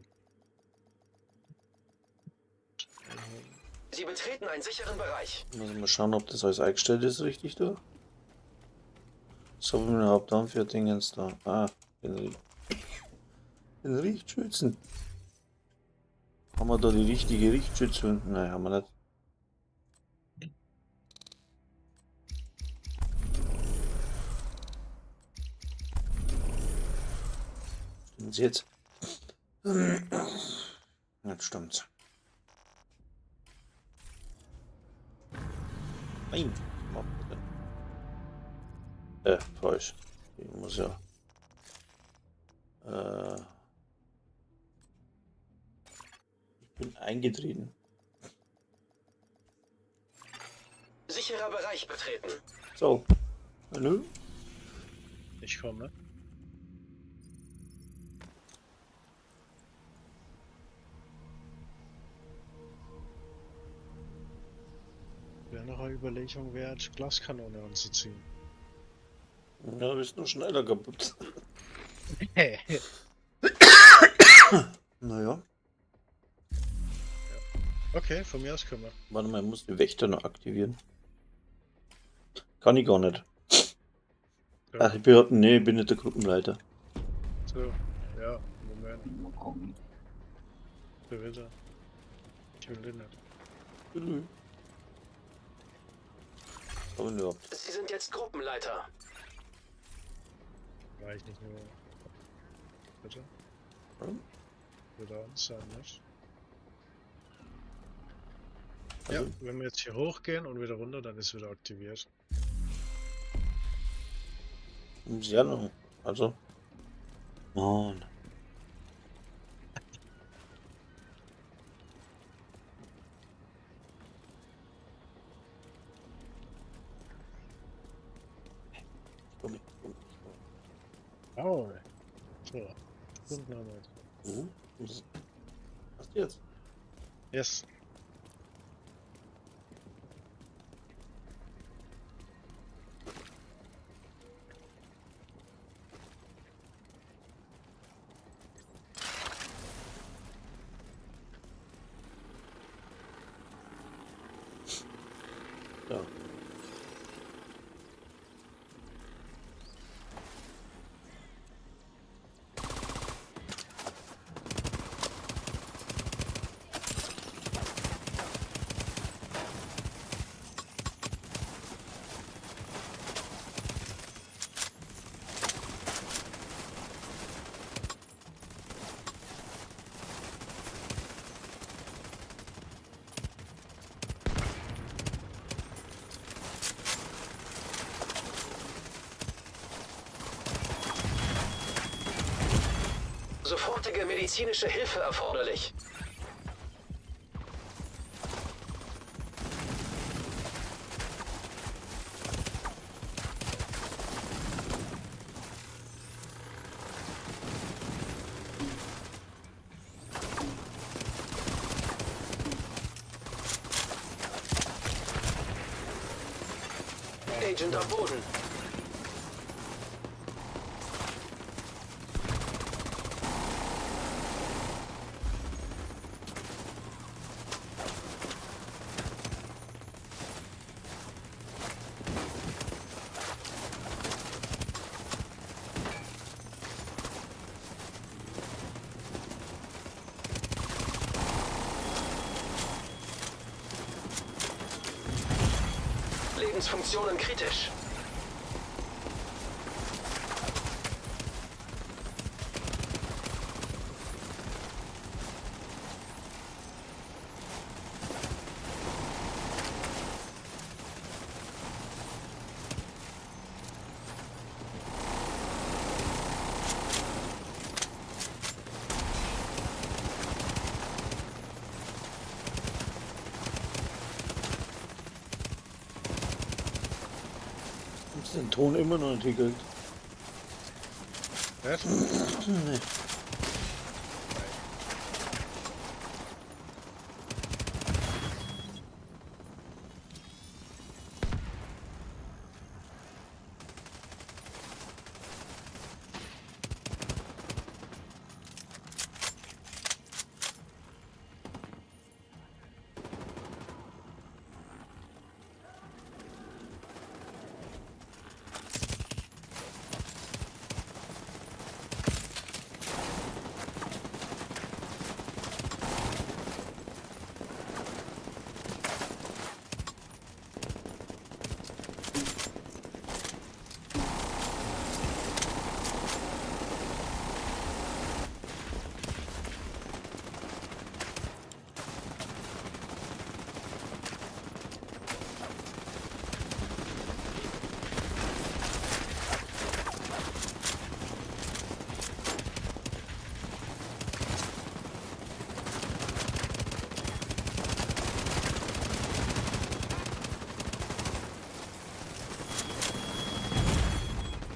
[SPEAKER 3] Sie betreten einen sicheren Bereich.
[SPEAKER 1] Muss ich mal schauen, ob das alles eingestellt ist, richtig da. Was haben wir überhaupt dann für Dingens da? Ah, den, den Richtschützen. Haben wir da die richtige Richtschütze? Nein, haben wir nicht. Stimmt's jetzt? Jetzt stimmt's. Nein, was macht denn? Falsch. Ich muss ja. Ich bin eingetreten.
[SPEAKER 3] Sicherer Bereich betreten.
[SPEAKER 1] So. Hallo?
[SPEAKER 2] Ich komme. Wäre noch eine Überlegung wert, Glaskanone anzuziehen.
[SPEAKER 1] Ja, bist nur schneller kaputt. Naja.
[SPEAKER 2] Okay, von mir aus können wir.
[SPEAKER 1] Warte mal, ich muss die Wächter noch aktivieren. Kann ich gar nicht.
[SPEAKER 2] Ja.
[SPEAKER 1] Ach, ich bin, nee, ich bin nicht der Gruppenleiter.
[SPEAKER 2] So, ja, Moment,
[SPEAKER 6] Mal gucken.
[SPEAKER 2] wer will da? Ich will den nicht.
[SPEAKER 1] Mhm. Was haben wir denn überhaupt?
[SPEAKER 3] Sie sind jetzt Gruppenleiter.
[SPEAKER 2] War ich nicht nur. Bitte?
[SPEAKER 1] Hm?
[SPEAKER 2] Würde uns sein, nicht? Ja,
[SPEAKER 1] Also,
[SPEAKER 2] wenn wir jetzt hier hochgehen und wieder runter, dann ist wieder aktiviert.
[SPEAKER 1] ja, noch. Also. Mann. Komm, komm, komm.
[SPEAKER 2] Oh. So. Stunden haben wir jetzt.
[SPEAKER 1] Oh, was was jetzt?
[SPEAKER 2] Yes.
[SPEAKER 1] Ja.
[SPEAKER 3] Sofortige medizinische Hilfe erforderlich. Agent am Boden. Lebensfunktionen kritisch.
[SPEAKER 1] Den Ton immer noch nicht hingekriegt.
[SPEAKER 2] Was?
[SPEAKER 1] Nee.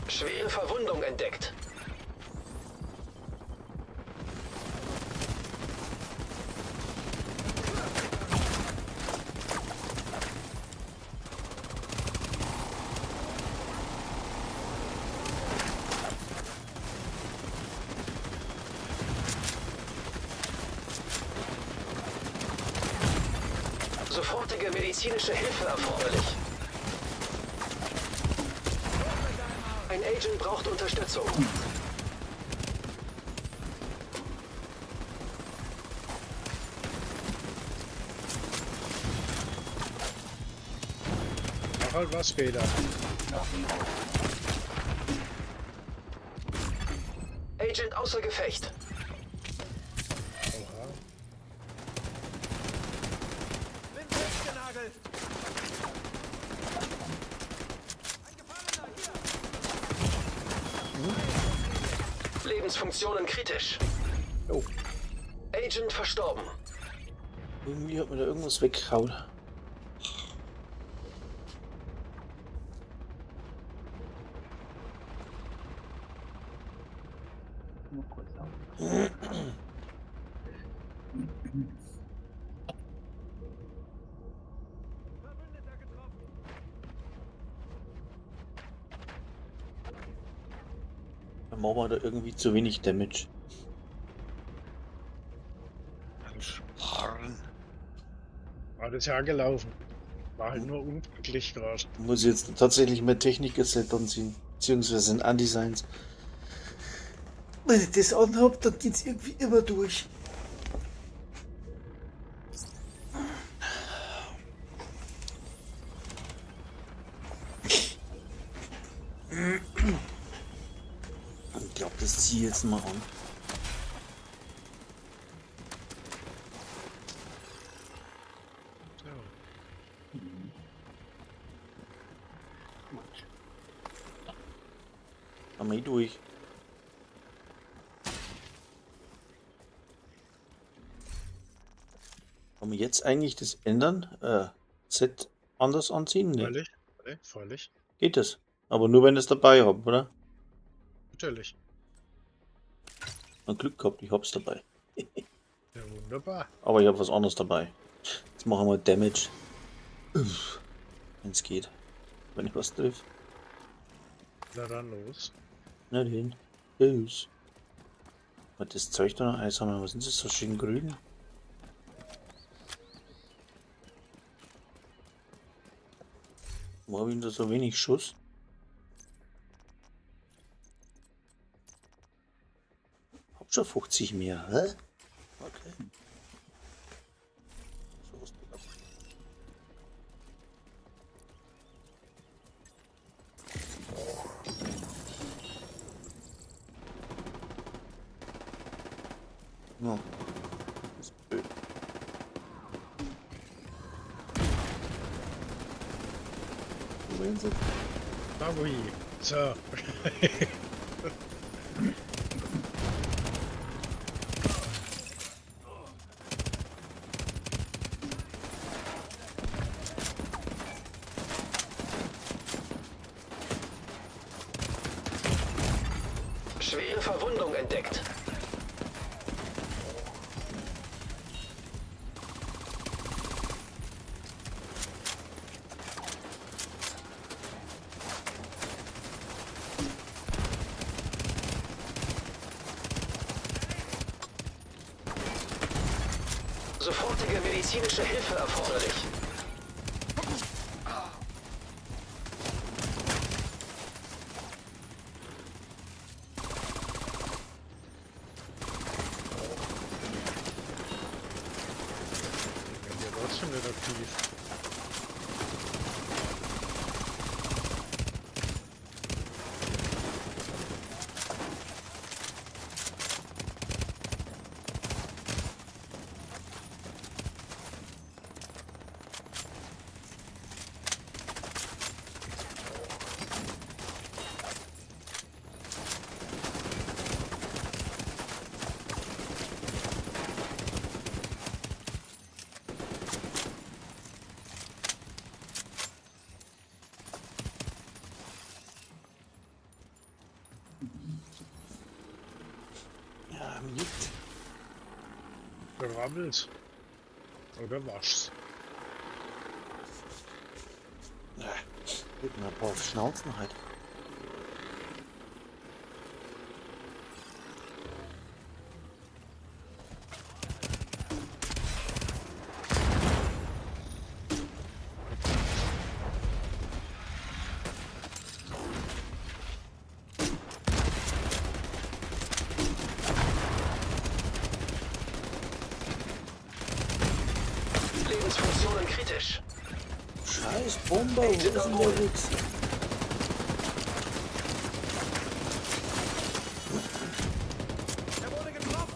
[SPEAKER 3] Schwere Verwundung entdeckt. Sofortige medizinische Hilfe erforderlich. Ein Agent braucht Unterstützung.
[SPEAKER 2] Mach halt was, Peter.
[SPEAKER 3] Agent außer Gefecht.
[SPEAKER 2] Oha.
[SPEAKER 8] Bin festgenagelt! Ein Gefangener hier!
[SPEAKER 3] Lebensfunktionen kritisch.
[SPEAKER 1] Oh.
[SPEAKER 3] Agent verstorben.
[SPEAKER 1] Irgendwie hat mir da irgendwas weggehauen.
[SPEAKER 6] Nur kurz auf.
[SPEAKER 8] Verbündeter getroffen!
[SPEAKER 1] Beim Mob da irgendwie zu wenig Damage.
[SPEAKER 2] Dann sparen. War das ja gelaufen. War halt nur unglücklich gerade.
[SPEAKER 1] Muss ich jetzt tatsächlich mehr Techniker-Set anziehen. Beziehungsweise ein Andesigns. Wenn ich das anhab, dann geht's irgendwie immer durch. Ich glaube, das ziehe ich jetzt mal an.
[SPEAKER 2] So.
[SPEAKER 6] Gut.
[SPEAKER 1] Haben wir eh durch. Kann man jetzt eigentlich das ändern? Set anders anziehen? Nee.
[SPEAKER 2] Freilich, freilich, freilich.
[SPEAKER 1] Geht das? Aber nur wenn ich es dabei habe, oder?
[SPEAKER 2] Natürlich.
[SPEAKER 1] Mal Glück gehabt, ich hab's dabei.
[SPEAKER 2] Ja, wunderbar.
[SPEAKER 1] Aber ich habe was anderes dabei. Jetzt machen wir Damage. Wenn es geht. Wenn ich was trifft.
[SPEAKER 2] Na dann los.
[SPEAKER 1] Na hin. Los. Was das Zeug da noch einsammeln? Was sind das so schön grün? Warum habe ich da so wenig Schuss? Hab schon 50 mehr, hä? Okay. So was geht ab. Ja. Das ist blöd. Wohin sind?
[SPEAKER 2] Maui. So.
[SPEAKER 3] Schwere Verwundung entdeckt. Sofortige medizinische Hilfe erforderlich.
[SPEAKER 2] Ich bin ja trotzdem nicht aktiv.
[SPEAKER 1] Ja, mir juckt.
[SPEAKER 2] Rammelt's. Oder wasch's.
[SPEAKER 1] Mit ein paar Schnauzen halt.
[SPEAKER 3] Lebensfunktionen kritisch.
[SPEAKER 1] Scheiß Bomber, wo ist denn der Wichser?
[SPEAKER 8] Er wurde getroffen.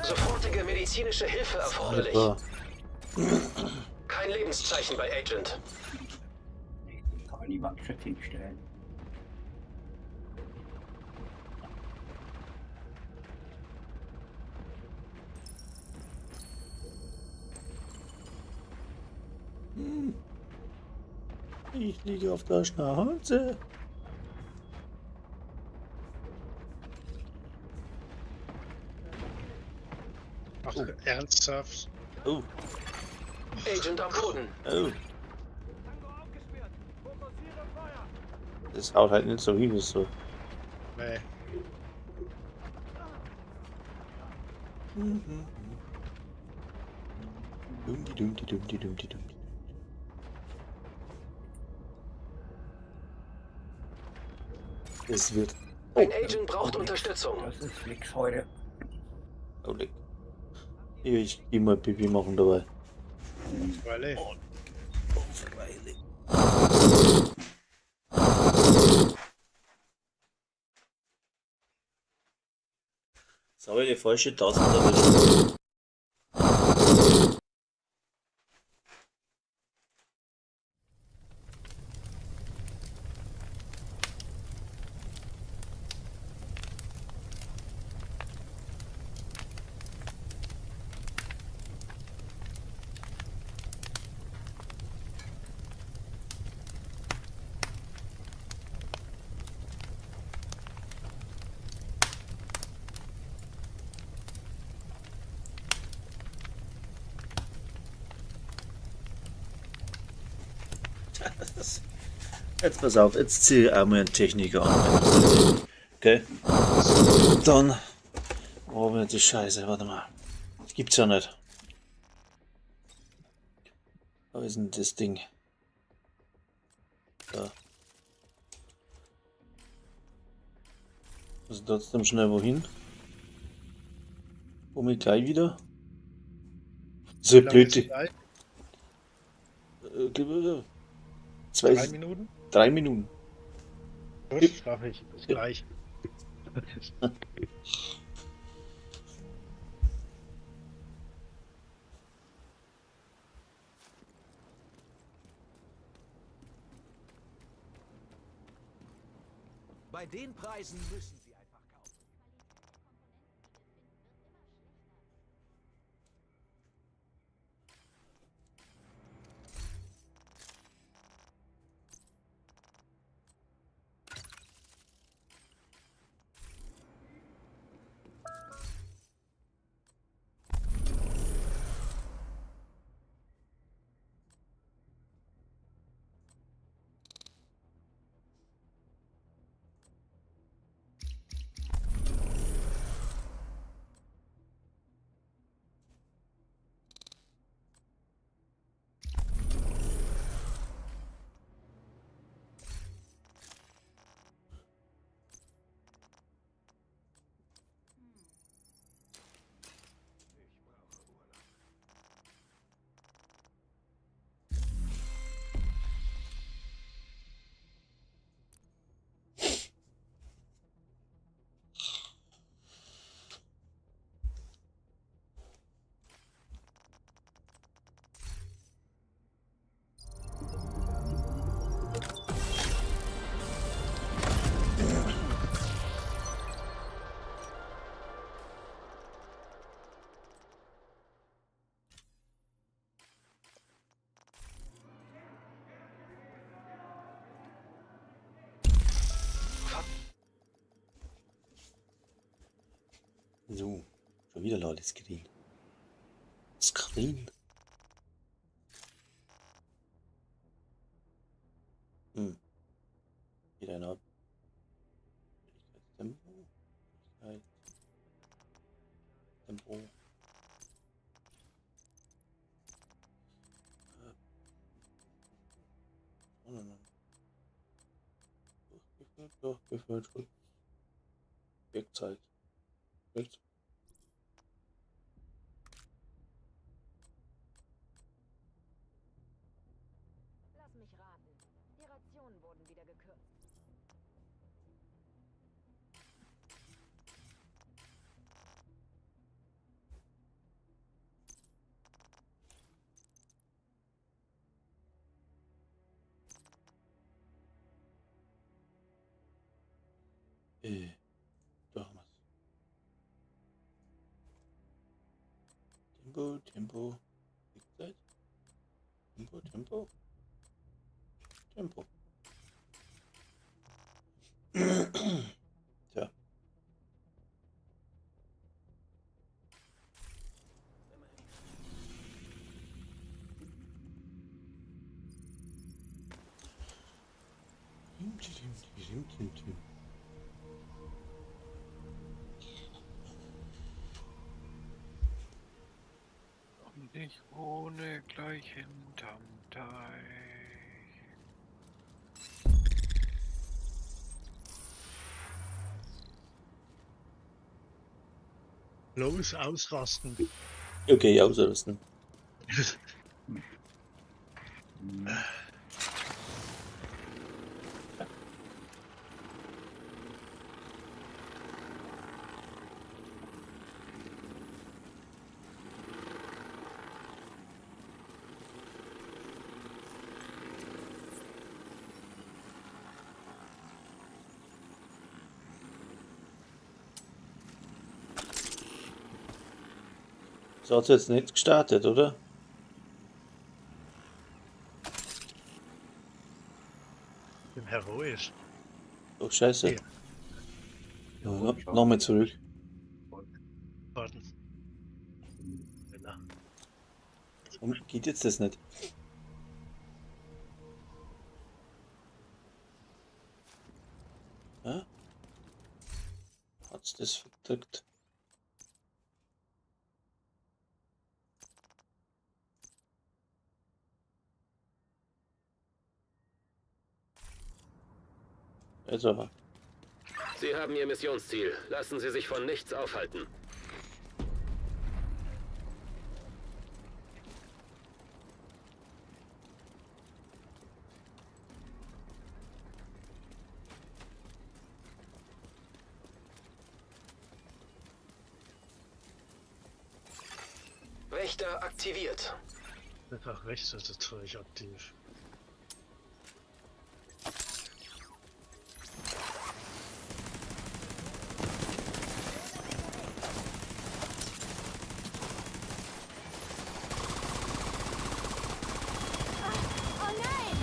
[SPEAKER 3] Sofortige medizinische Hilfe erforderlich.
[SPEAKER 1] Alter.
[SPEAKER 3] Kein Lebenszeichen bei Agent.
[SPEAKER 6] Ich kann niemand Schütze hinstellen.
[SPEAKER 1] Ich liege auf der Schnauze.
[SPEAKER 2] Ach, ernsthaft?
[SPEAKER 1] Oh,
[SPEAKER 3] Agent am Boden.
[SPEAKER 1] oh.
[SPEAKER 8] Tango aufgespürt. Fokussiere Feuer.
[SPEAKER 1] Das haut halt nicht so hin, ist so.
[SPEAKER 2] Nee.
[SPEAKER 1] Dum, die, dum, die, dum, die, dum, die, dum. Es wird.
[SPEAKER 3] Ein Agent braucht Unterstützung.
[SPEAKER 6] Das ist nix heute.
[SPEAKER 1] Oh, leck. Ich geh mal Pipi machen dabei.
[SPEAKER 2] Weil,
[SPEAKER 1] Oh, freilich. Jetzt habe ich die falsche Taste erwischt. Jetzt pass auf, jetzt ziehe ich einmal einen Techniker an. Okay? Und dann. Oh, mir die Scheiße, warte mal. Das gibt's ja nicht. Wo ist denn das Ding? Da. Also trotzdem schnell wohin? Komme ich gleich wieder? So
[SPEAKER 2] wie lange ist
[SPEAKER 1] blöd.
[SPEAKER 2] gleich?
[SPEAKER 1] Zwei,
[SPEAKER 2] 3 Minuten?
[SPEAKER 1] 3 Minuten.
[SPEAKER 2] Gut, schaffe ich. Bis gleich.
[SPEAKER 8] Bei den Preisen müssen Sie einfach kaufen.
[SPEAKER 1] So, schon wieder Ladescreen. Screen. Hm. Wieder eine Tempo. Tempo. Nein. Durchgeführt, durchgeführt. Wegzeit. Wegzeit.
[SPEAKER 5] Lass mich raten. Die Rationen wurden wieder gekürzt.
[SPEAKER 1] Da haben wir's. Tempo, Tempo, Wegzeit. Tempo, Tempo. Tempo. Tja. Tim, tim, tim, tim, tim.
[SPEAKER 4] Und ich wohne gleich hinterm Teich.
[SPEAKER 2] Los, ausrasten.
[SPEAKER 1] Okay, ausrüsten. Das hat jetzt nicht gestartet, oder?
[SPEAKER 2] Bin heroisch.
[SPEAKER 1] Oh, scheiße.
[SPEAKER 2] Ja.
[SPEAKER 1] Ja, no, nochmal zurück.
[SPEAKER 2] Warten. Genau.
[SPEAKER 1] Warum geht jetzt das nicht? Ja? Hat's das verdrückt? Jetzt aber.
[SPEAKER 3] Sie haben Ihr Missionsziel. Lassen Sie sich von nichts aufhalten. Wächter aktiviert.
[SPEAKER 2] Einfach rechts ist das Zeug aktiv.
[SPEAKER 5] Oh nein!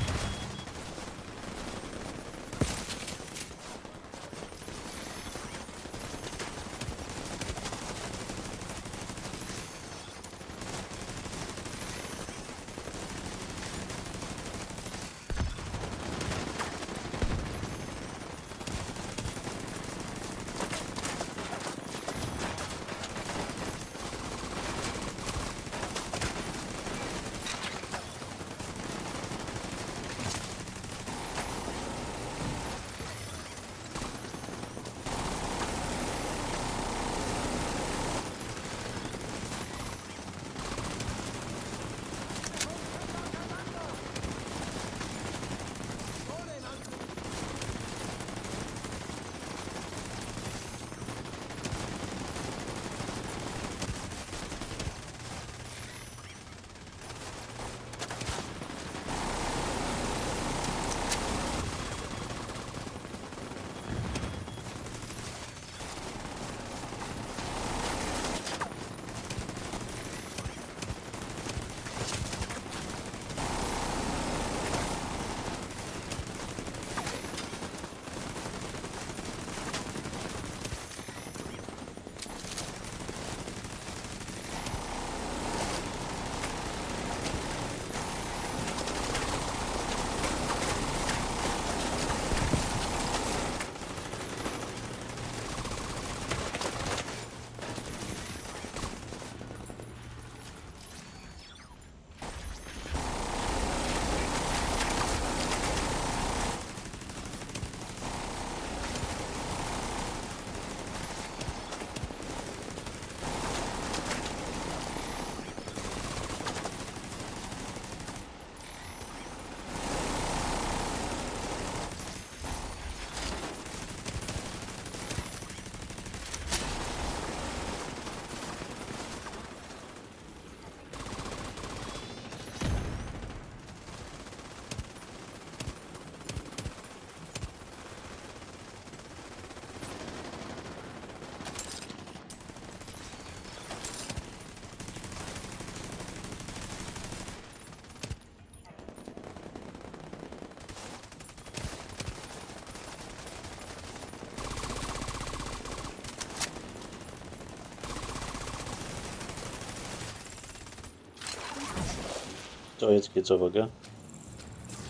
[SPEAKER 1] So, jetzt geht's aber, gell?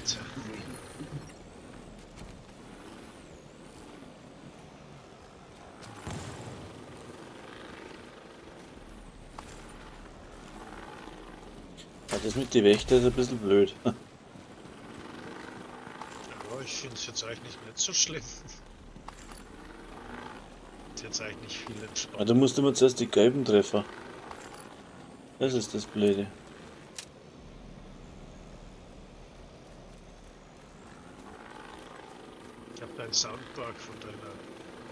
[SPEAKER 2] Tja.
[SPEAKER 1] Ja, das mit den Wächter ist ein bisschen blöd.
[SPEAKER 2] Ja, ich finde es jetzt eigentlich nicht so schlimm. Ist jetzt eigentlich nicht viel
[SPEAKER 1] Ah,
[SPEAKER 2] entspannter.
[SPEAKER 1] da musst du immer zuerst die gelben treffen. Das ist das Blöde.
[SPEAKER 2] Ich habe deinen Soundbug von deiner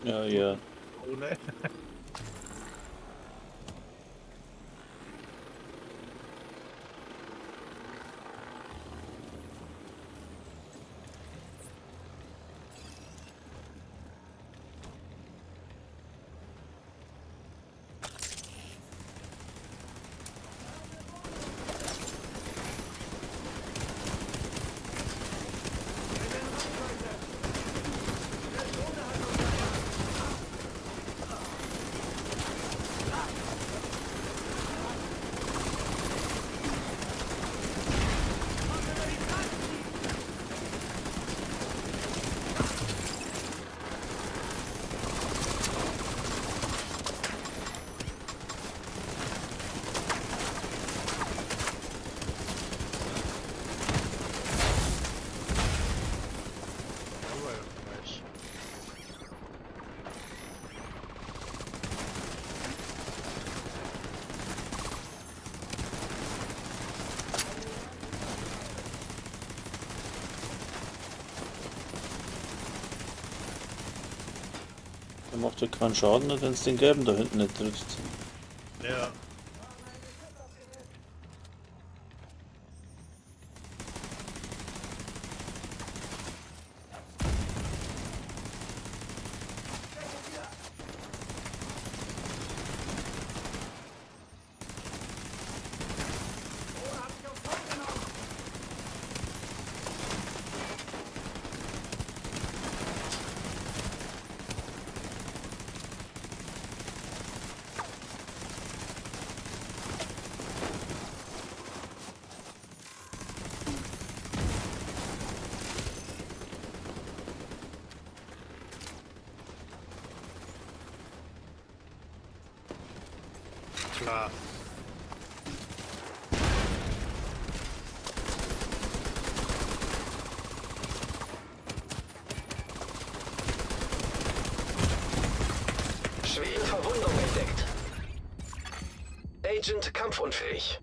[SPEAKER 1] Ja, ja.
[SPEAKER 2] Krone. Aber ja, gleich.
[SPEAKER 1] Der macht ja keinen Schaden, wenn es den gelben da hinten nicht trifft.
[SPEAKER 2] Ja. Klar.
[SPEAKER 3] Schwere Verwundung entdeckt. Agent kampfunfähig.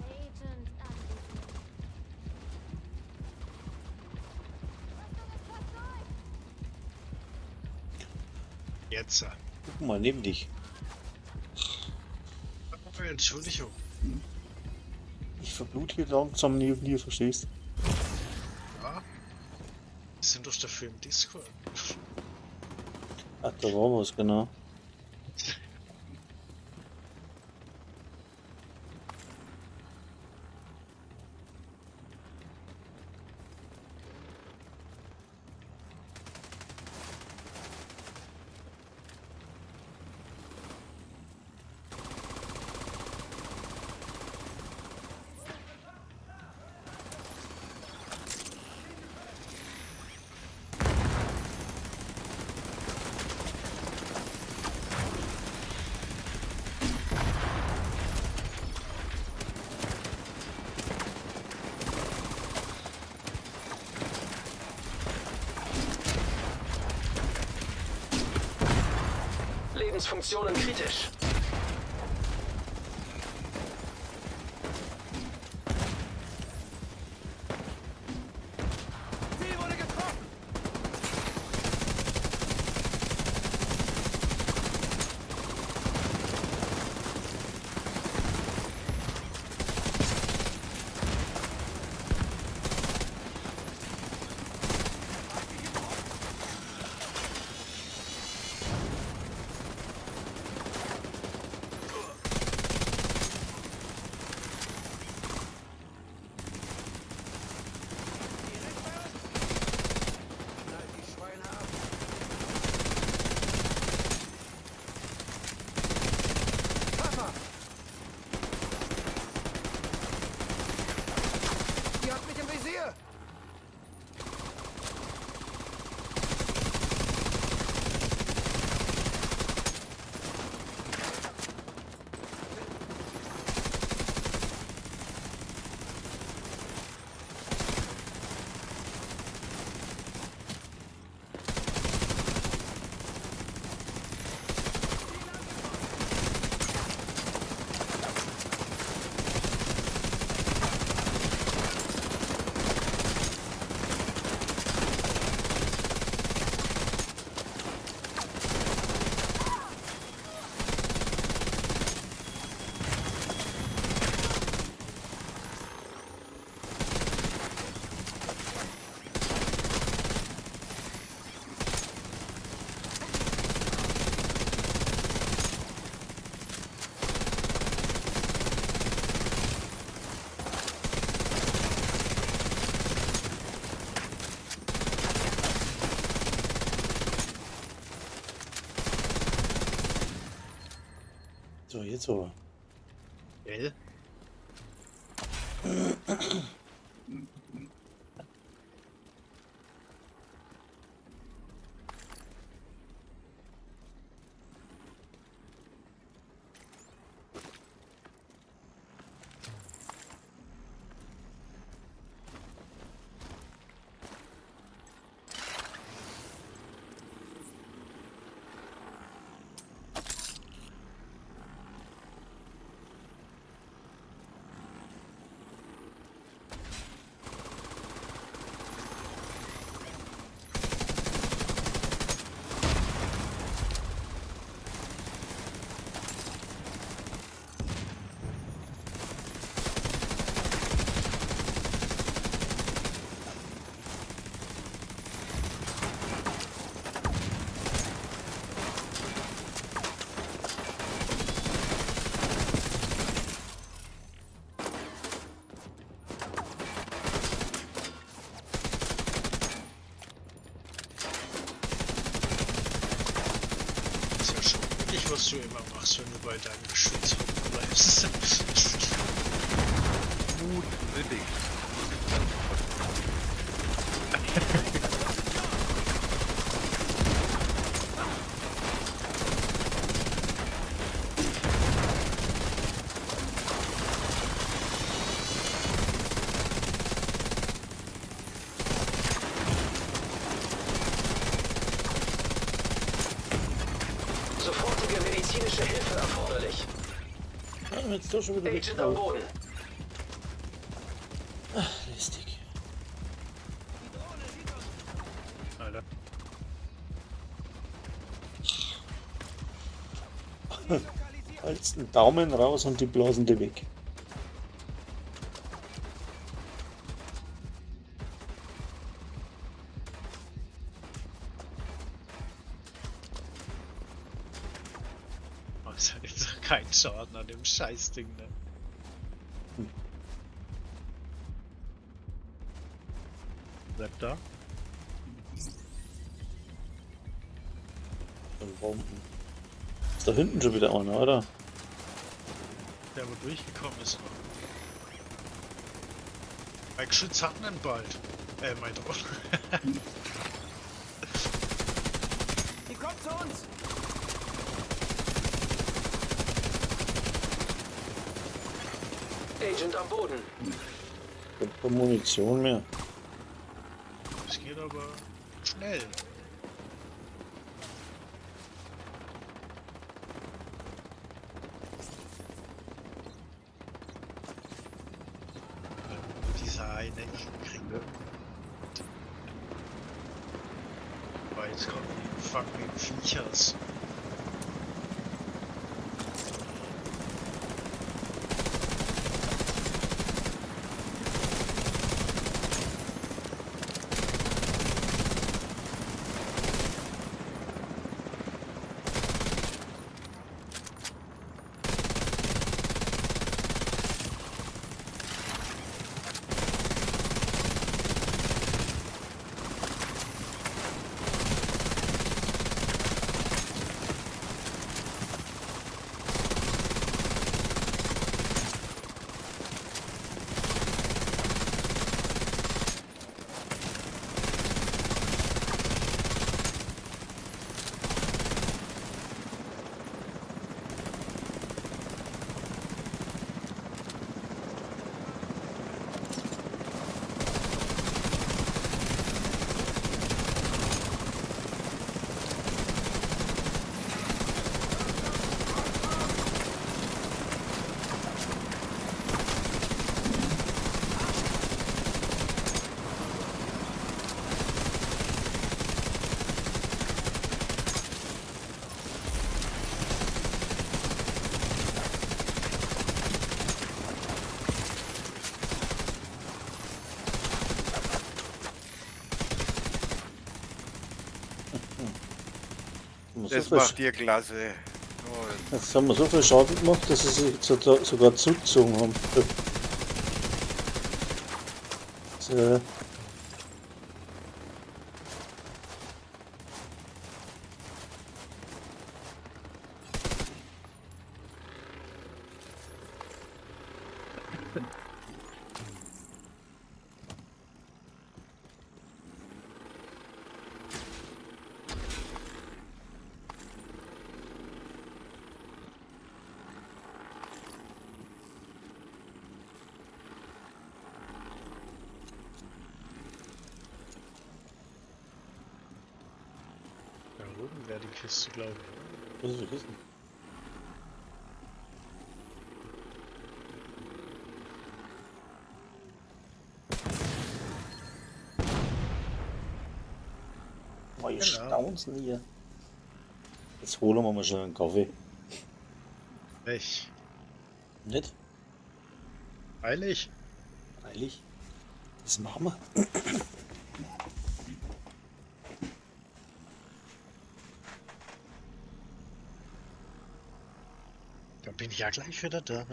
[SPEAKER 5] Agent anvisiert. Rüstung ist fast durch.
[SPEAKER 2] Jetzt.
[SPEAKER 1] Guck mal, neben dich.
[SPEAKER 2] Oh, Entschuldigung.
[SPEAKER 1] Ich verblute hier langsam neben dir, verstehst?
[SPEAKER 2] Ja. Wir sind doch dafür im Discord.
[SPEAKER 1] Ach, da war was, genau.
[SPEAKER 3] Lebensfunktionen kritisch.
[SPEAKER 8] Ziel wurde getroffen!
[SPEAKER 1] So, jetzt aber.
[SPEAKER 2] Gell? Ist ja schon wirklich, was du immer machst, wenn du bei deinem Geschütz hocken bleibst.
[SPEAKER 4] Mutwillig.
[SPEAKER 3] Sofortige medizinische Hilfe erforderlich.
[SPEAKER 1] Ah, jetzt doch schon wieder
[SPEAKER 3] Agent am Boden.
[SPEAKER 1] Lästig.
[SPEAKER 2] Alter.
[SPEAKER 1] Halt's den Daumen raus und die blasen die weg.
[SPEAKER 2] Oh, ist halt jetzt kein Schaden an dem Scheißding, ne? Bleibt da.
[SPEAKER 1] Und Bomben. Ist da hinten schon wieder einer, oder?
[SPEAKER 2] Der wo durchgekommen ist noch. Mein Geschütz hat einen bald. Mein Drohne.
[SPEAKER 8] Die kommt zu uns!
[SPEAKER 3] Agent am Boden.
[SPEAKER 1] Ich hab keine Munition mehr.
[SPEAKER 2] Das geht aber schnell. Dieser eine kriegt. Aber jetzt kommen die fucking Viechers.
[SPEAKER 1] Haben wir
[SPEAKER 4] Das
[SPEAKER 1] so viel,
[SPEAKER 4] macht ihr klasse. Oh,
[SPEAKER 1] jetzt haben wir so viel Schaden gemacht, dass sie sich sogar zurückgezogen haben. So.
[SPEAKER 2] Da oben wäre die Kiste, glaube ich.
[SPEAKER 1] Was ist die Kiste? Oh, ihr
[SPEAKER 2] Genau.
[SPEAKER 1] staunt's denn hier. Jetzt holen wir mal schnell einen Kaffee.
[SPEAKER 2] Welch?
[SPEAKER 1] Nicht?
[SPEAKER 2] Eilig?
[SPEAKER 1] Freilich. Das machen wir.
[SPEAKER 2] Dann bin ich ja gleich wieder da.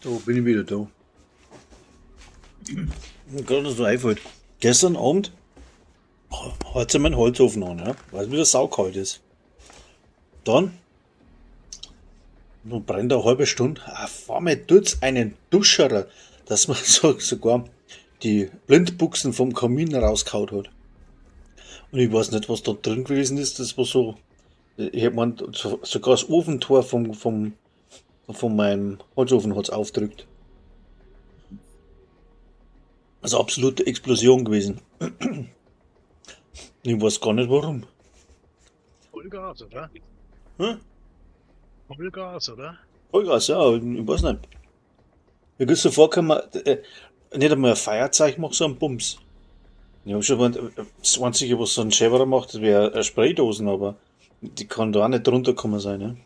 [SPEAKER 1] So, bin ich wieder da. Gerade dass du einfällt. Gestern Abend hat sie meinen Holzofen an, ja, weil es wieder saukalt ist. Dann nun brennt eine halbe Stunde. Auf einmal tut's einen Duscherer, dass man sogar die Blindbuchsen vom Kamin rausgehauen hat. Und ich weiß nicht, was da drin gewesen ist. Das war so. Ich hab mein, sogar das Ofentor von meinem Holzofen hat's aufgedrückt. Also absolute Explosion gewesen. Ich weiß gar nicht warum.
[SPEAKER 2] Vollgas, oder?
[SPEAKER 1] Hm?
[SPEAKER 2] Vollgas, oder?
[SPEAKER 1] Vollgas, ja, ich weiß nicht. Mir ist so vorgekommen, nicht einmal ein Feuerzeug macht so einen Bums. Ich hab schon gemeint, das Einzige, was so ein Schäferer macht, das wäre eine Spraydosen, aber die kann da auch nicht drunter gekommen sein, ne?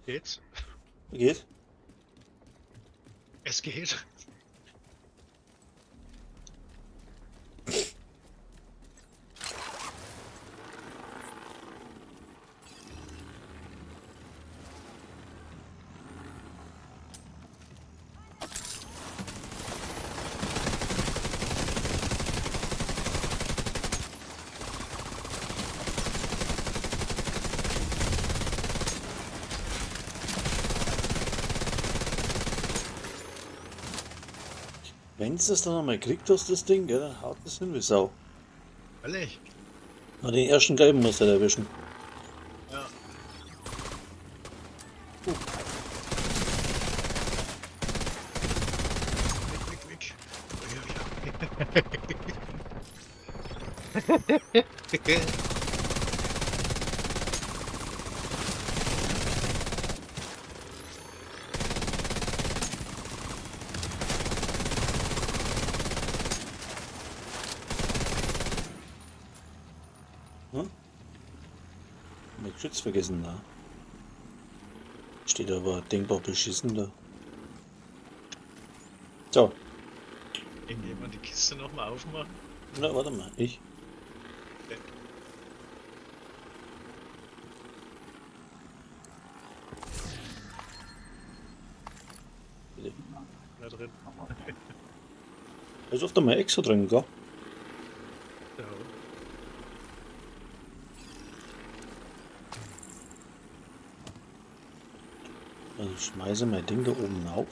[SPEAKER 2] Geht's?
[SPEAKER 1] Geht?
[SPEAKER 2] Es geht.
[SPEAKER 1] Wenn's das dann einmal kriegt, hast das Ding, gell, dann haut das hin wie Sau.
[SPEAKER 2] Ehrlich?
[SPEAKER 1] Na, den ersten gelben muss er erwischen.
[SPEAKER 2] Ja. Weg, weg, weg. Uiuiui.
[SPEAKER 1] Hm? Mein Geschütz vergessen da. Steht aber denkbar beschissen da. So,
[SPEAKER 2] Irgendjemand die Kiste nochmal aufmachen?
[SPEAKER 1] na warte mal, ich.
[SPEAKER 2] Okay.
[SPEAKER 1] Bitte.
[SPEAKER 2] Da drin.
[SPEAKER 1] Da ist oft einmal extra drin, gell?
[SPEAKER 2] Ja.
[SPEAKER 1] Dann schmeiße mein Ding da oben auf.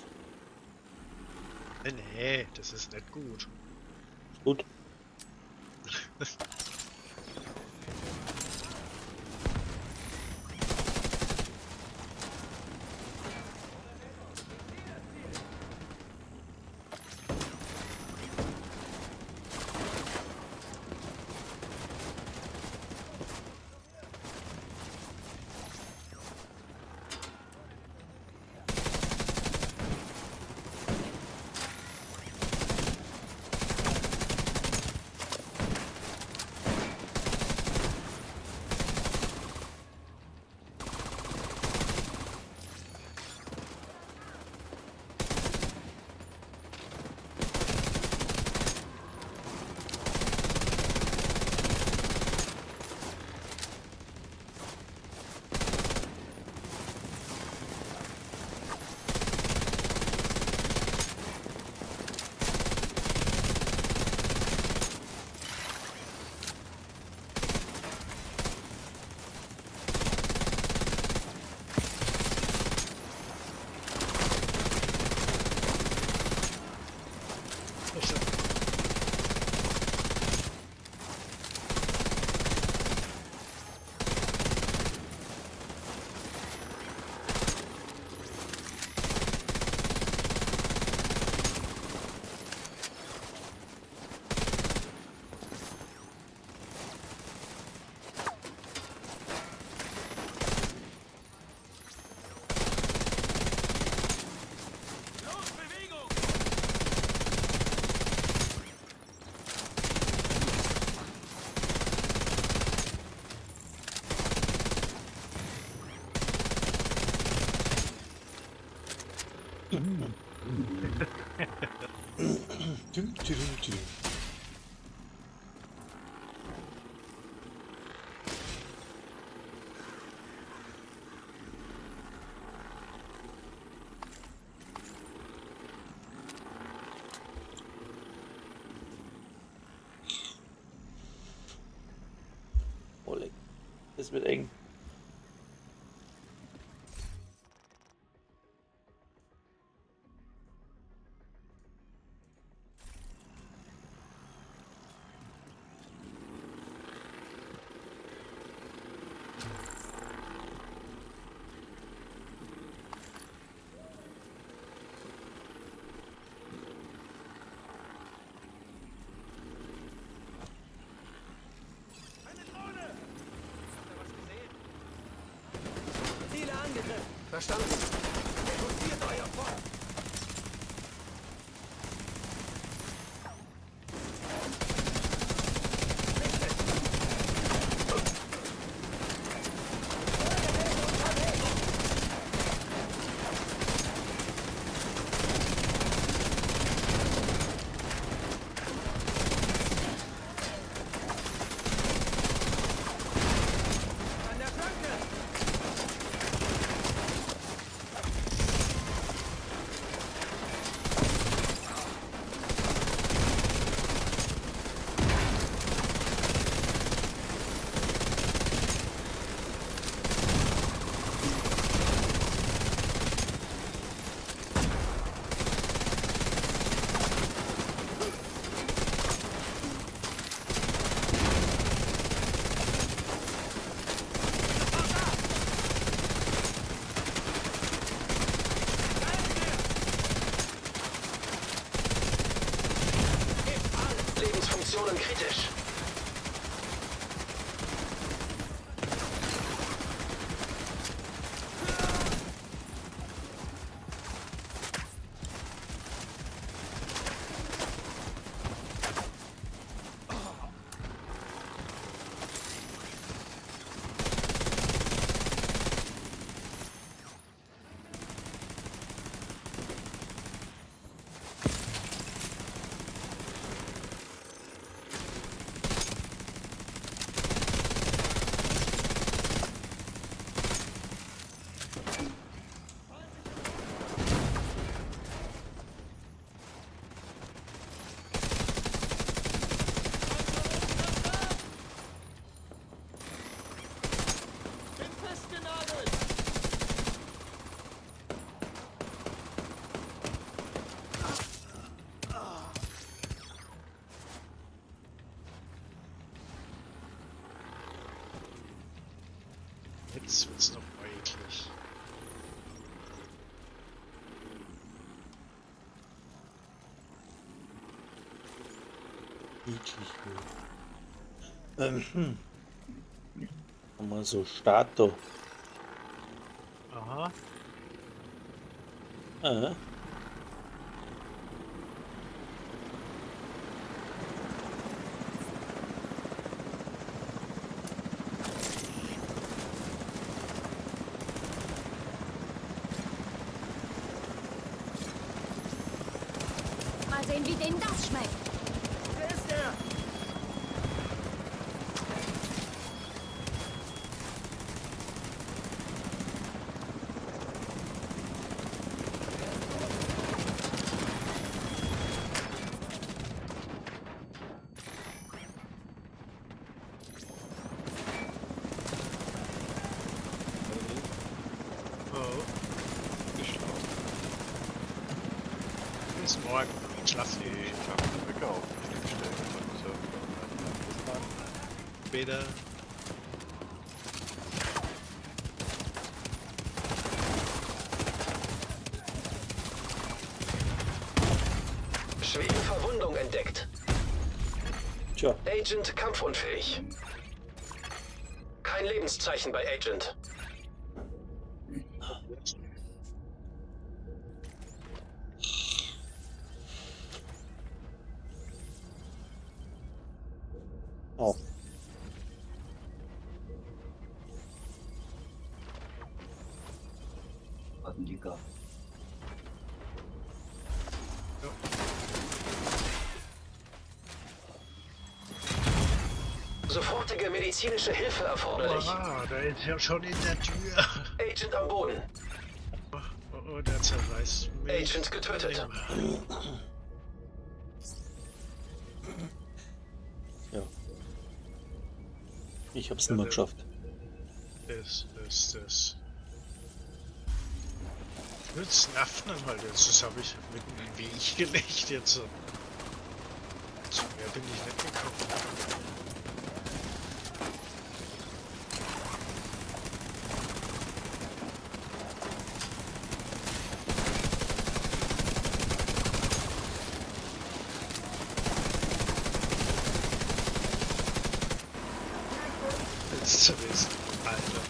[SPEAKER 2] Nee, nee, das ist nicht gut.
[SPEAKER 1] Ist gut.
[SPEAKER 8] Los, Bewegung!
[SPEAKER 1] Düm, düm, düm. Oh, leck. Das wird eng.
[SPEAKER 8] Eine Drohne! Habt ihr was gesehen? Ziele angegriffen. Verstanden. Reduziert euer Feuer. An der Flanke!
[SPEAKER 3] Vitalfunktionen kritisch.
[SPEAKER 8] Bin festgenagelt!
[SPEAKER 2] Jetzt wird's noch mal eklig.
[SPEAKER 1] Eklig. Ja. Mal so Start da.
[SPEAKER 2] Aha.
[SPEAKER 1] Ah.
[SPEAKER 5] Mal sehen, wie denen das schmeckt.
[SPEAKER 8] Wer ist der?
[SPEAKER 2] Oh.
[SPEAKER 4] Geschlafen.
[SPEAKER 2] Bis morgen. Schlaf
[SPEAKER 4] Nee, ich hab den Wecker auf mich gestellt. Das muss ja wieder online.
[SPEAKER 2] Bis dann. Später.
[SPEAKER 3] Schwere Verwundung entdeckt.
[SPEAKER 1] Tja,
[SPEAKER 3] Agent kampfunfähig. Kein Lebenszeichen bei Agent.
[SPEAKER 1] oh.
[SPEAKER 6] Was denn die gehabt?
[SPEAKER 3] Sofortige medizinische Hilfe erforderlich.
[SPEAKER 2] Ah, der ist ja schon in der Tür.
[SPEAKER 3] Agent am Boden.
[SPEAKER 2] Oh, oh, der zerreißt mich.
[SPEAKER 3] Agent getötet.
[SPEAKER 1] Ja. Ich hab's nicht mehr geschafft.
[SPEAKER 2] Das. Jetzt nervt ihn halt jetzt. Das habe ich mitten in den Weg gelegt jetzt. Zu mehr bin ich nicht gekommen. Jetzt zu wissen, Alter.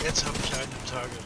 [SPEAKER 2] Jetzt habe ich einen im Target.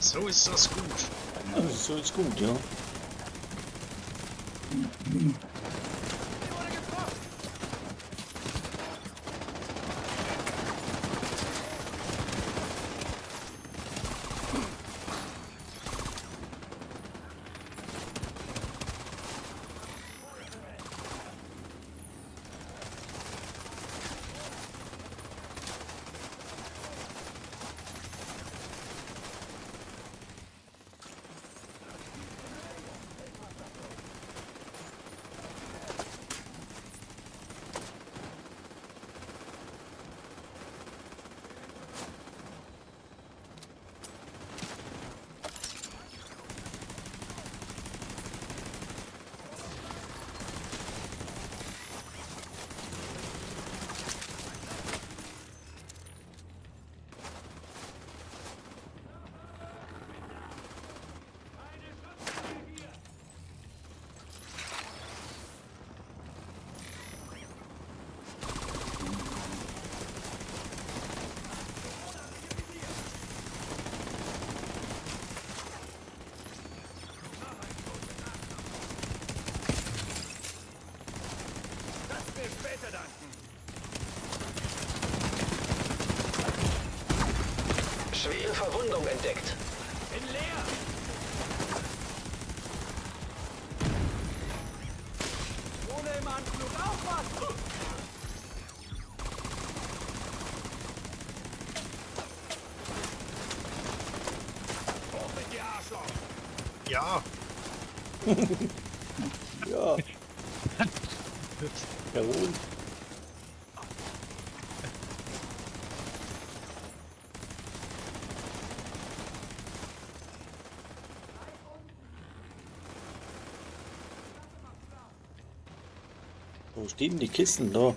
[SPEAKER 2] So ist das gut.
[SPEAKER 1] Also, so ist gut, ja.
[SPEAKER 8] Mir wurde getroffen! Kannst mir später danken!
[SPEAKER 3] Schwere Verwundung entdeckt.
[SPEAKER 8] Bin leer! Drohne im Anflug, aufpassen! Hoch mit dir, Arschloch!
[SPEAKER 2] Ja,
[SPEAKER 1] Ja. Jawohl. Wo stehen denn die Kisten da?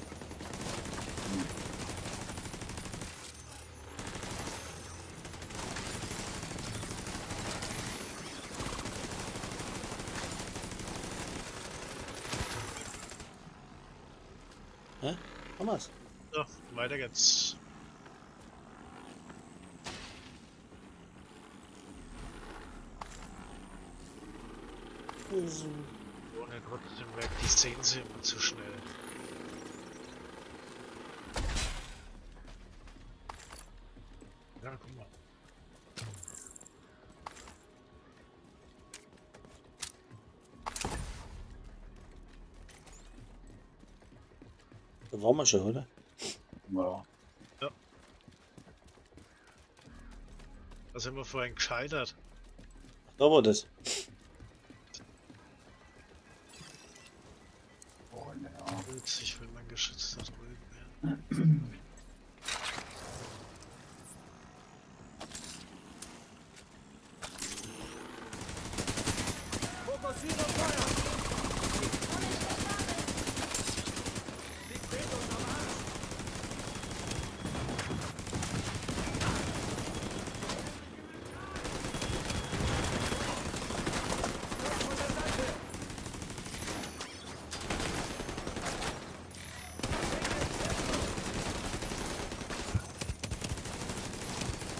[SPEAKER 1] Hä? Haben wir's?
[SPEAKER 2] so, weiter geht's. Ohne trotzdem weg, die sehen sie immer zu schnell. Ja, guck mal.
[SPEAKER 1] Da waren wir schon, oder?
[SPEAKER 6] Ja.
[SPEAKER 2] Da sind wir vorhin gescheitert.
[SPEAKER 1] Da war das.
[SPEAKER 6] Oh, ja.
[SPEAKER 2] Gut, ich will mein Geschütz da drüben. Ja.
[SPEAKER 8] Fokussiere Feuer! Die quält uns am Arsch! Von der Seite!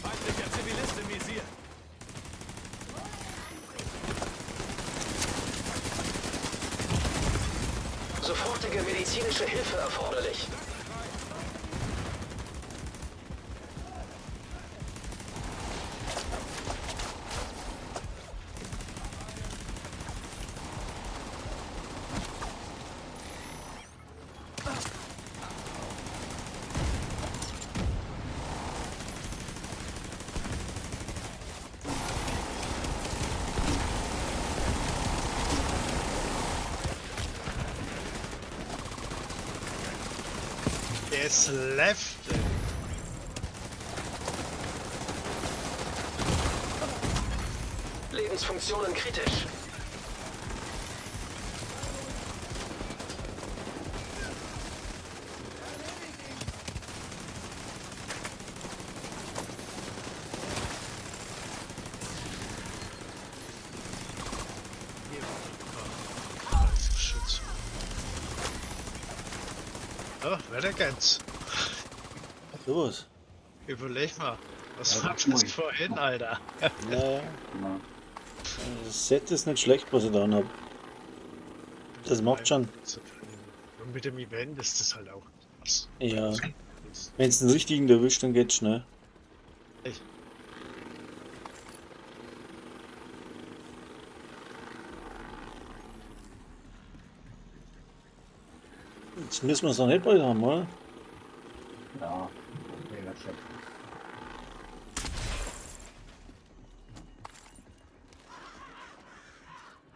[SPEAKER 8] Feindlicher Zivilist im Visier!
[SPEAKER 3] Sofortige medizinische Hilfe erforderlich.
[SPEAKER 2] Der ist left, ey.
[SPEAKER 3] Lebensfunktionen kritisch.
[SPEAKER 2] Hier, das Geschütz. Ja, weiter geht's.
[SPEAKER 1] Sowas.
[SPEAKER 2] Überleg mal. Was war das vorhin, Alter?
[SPEAKER 1] Naja,
[SPEAKER 6] Na,
[SPEAKER 1] das Set ist nicht schlecht, was ich da habe. Das macht schon.
[SPEAKER 2] Und mit dem Event ist das halt auch krass.
[SPEAKER 1] Ja.
[SPEAKER 2] Das-
[SPEAKER 1] Wenn es den richtigen erwischt, dann geht's schnell.
[SPEAKER 2] Echt.
[SPEAKER 1] Jetzt müssen wir es noch nicht bald haben, oder?
[SPEAKER 6] ja, okay, das ist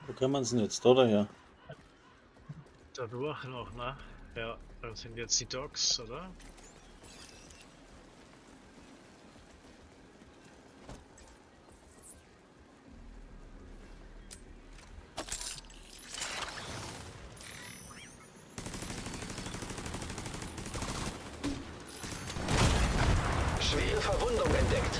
[SPEAKER 1] Wo kann man es denn jetzt? Da oder her?
[SPEAKER 2] Dadurch noch, ne? Ja, das sind jetzt die Dogs, oder?
[SPEAKER 3] Schwere Verwundung entdeckt.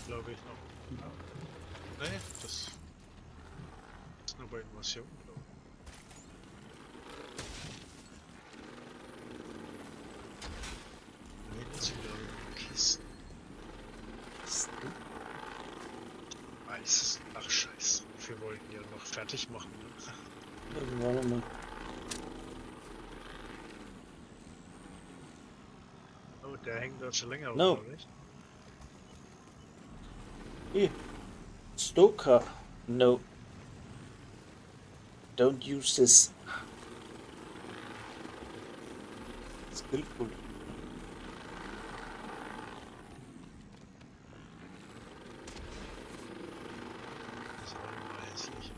[SPEAKER 2] Glaube ich noch. Nee, das ist nur bei Invasion, glaube ich. Da hinten sind wieder Kisten. Weiß es. Ach scheiße. Wir wollten ja noch fertig machen. Ne?
[SPEAKER 1] Irgendwann mal.
[SPEAKER 2] Oh, der hängt da schon länger,
[SPEAKER 1] No.
[SPEAKER 2] oder nicht?
[SPEAKER 1] Hier. Stoker. No. Don't use this. Skillful.
[SPEAKER 2] Das ist auch nochmal hässlich.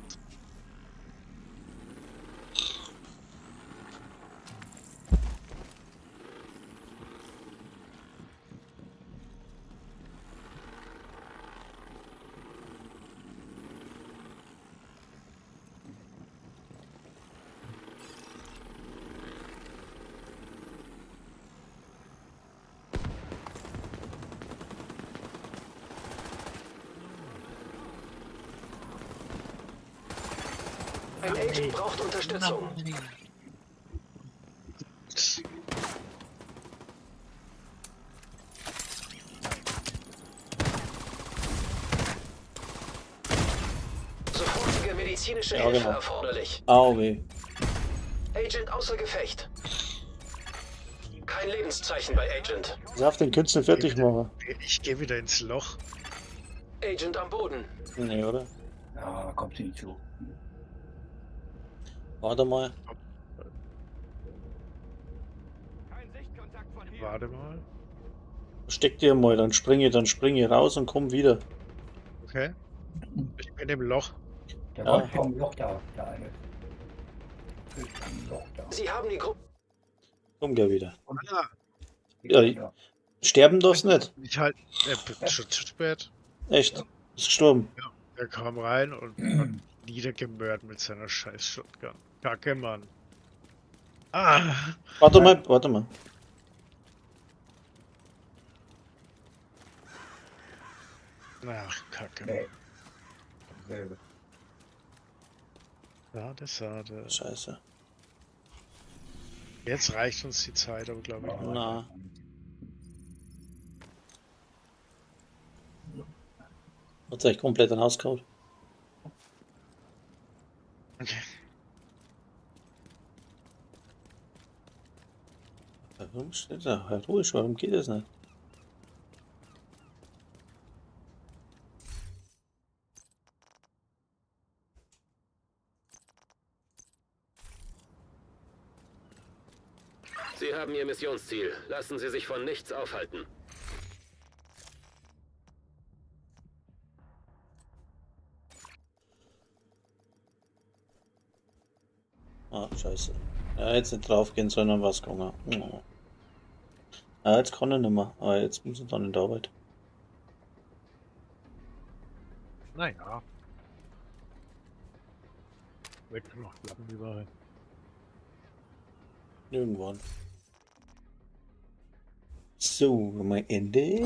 [SPEAKER 3] Ein Agent braucht Unterstützung. Medizinische
[SPEAKER 1] Ja,
[SPEAKER 3] Hilfe
[SPEAKER 1] genau.
[SPEAKER 3] erforderlich.
[SPEAKER 1] Au weh.
[SPEAKER 3] Agent außer Gefecht. Kein Lebenszeichen bei Agent.
[SPEAKER 1] Pass auf, den Künstler fertig machen.
[SPEAKER 2] Ich gehe wieder ins Loch.
[SPEAKER 3] Agent am Boden.
[SPEAKER 1] Nee, oder?
[SPEAKER 6] Ja, kommt sie nicht zu.
[SPEAKER 1] Warte mal.
[SPEAKER 8] Kein Sichtkontakt von hier.
[SPEAKER 2] Warte mal.
[SPEAKER 1] Steck dir mal, dann springe ich raus und komm wieder.
[SPEAKER 2] Okay. Ich bin im Loch.
[SPEAKER 6] Der
[SPEAKER 1] Ja.
[SPEAKER 6] war vom Loch da, der eine. Ist am Loch da.
[SPEAKER 3] Sie haben die Gruppe.
[SPEAKER 1] Komm gleich wieder.
[SPEAKER 2] Ah,
[SPEAKER 1] Ja, sterben darfst nicht.
[SPEAKER 2] ich halt. Schon zu spät.
[SPEAKER 1] Echt. Ist gestorben.
[SPEAKER 2] Er kam rein und hat niedergemört mit seiner scheiß Shotgun. Kacke, Mann. Ah!
[SPEAKER 1] Warte mal, warte mal.
[SPEAKER 2] Ach, Kacke.
[SPEAKER 6] Nee. Selbe.
[SPEAKER 2] Schade, schade.
[SPEAKER 1] Scheiße.
[SPEAKER 2] Jetzt reicht uns die Zeit, aber glaube ich nicht.
[SPEAKER 1] Na. Hat's echt komplett rausgehauen.
[SPEAKER 2] Okay.
[SPEAKER 1] Warum steht da? Heroisch, warum geht das nicht?
[SPEAKER 3] Sie haben Ihr Missionsziel. Lassen Sie sich von nichts aufhalten.
[SPEAKER 1] Ah, scheiße. Ja, jetzt nicht draufgehen, sondern was gegangen. Oh. Ah, jetzt kann ich nicht mehr. Ah, jetzt muss ich dann in die Arbeit.
[SPEAKER 2] Naja. Wird noch klappen überall.
[SPEAKER 1] Irgendwann. So, mein Ende.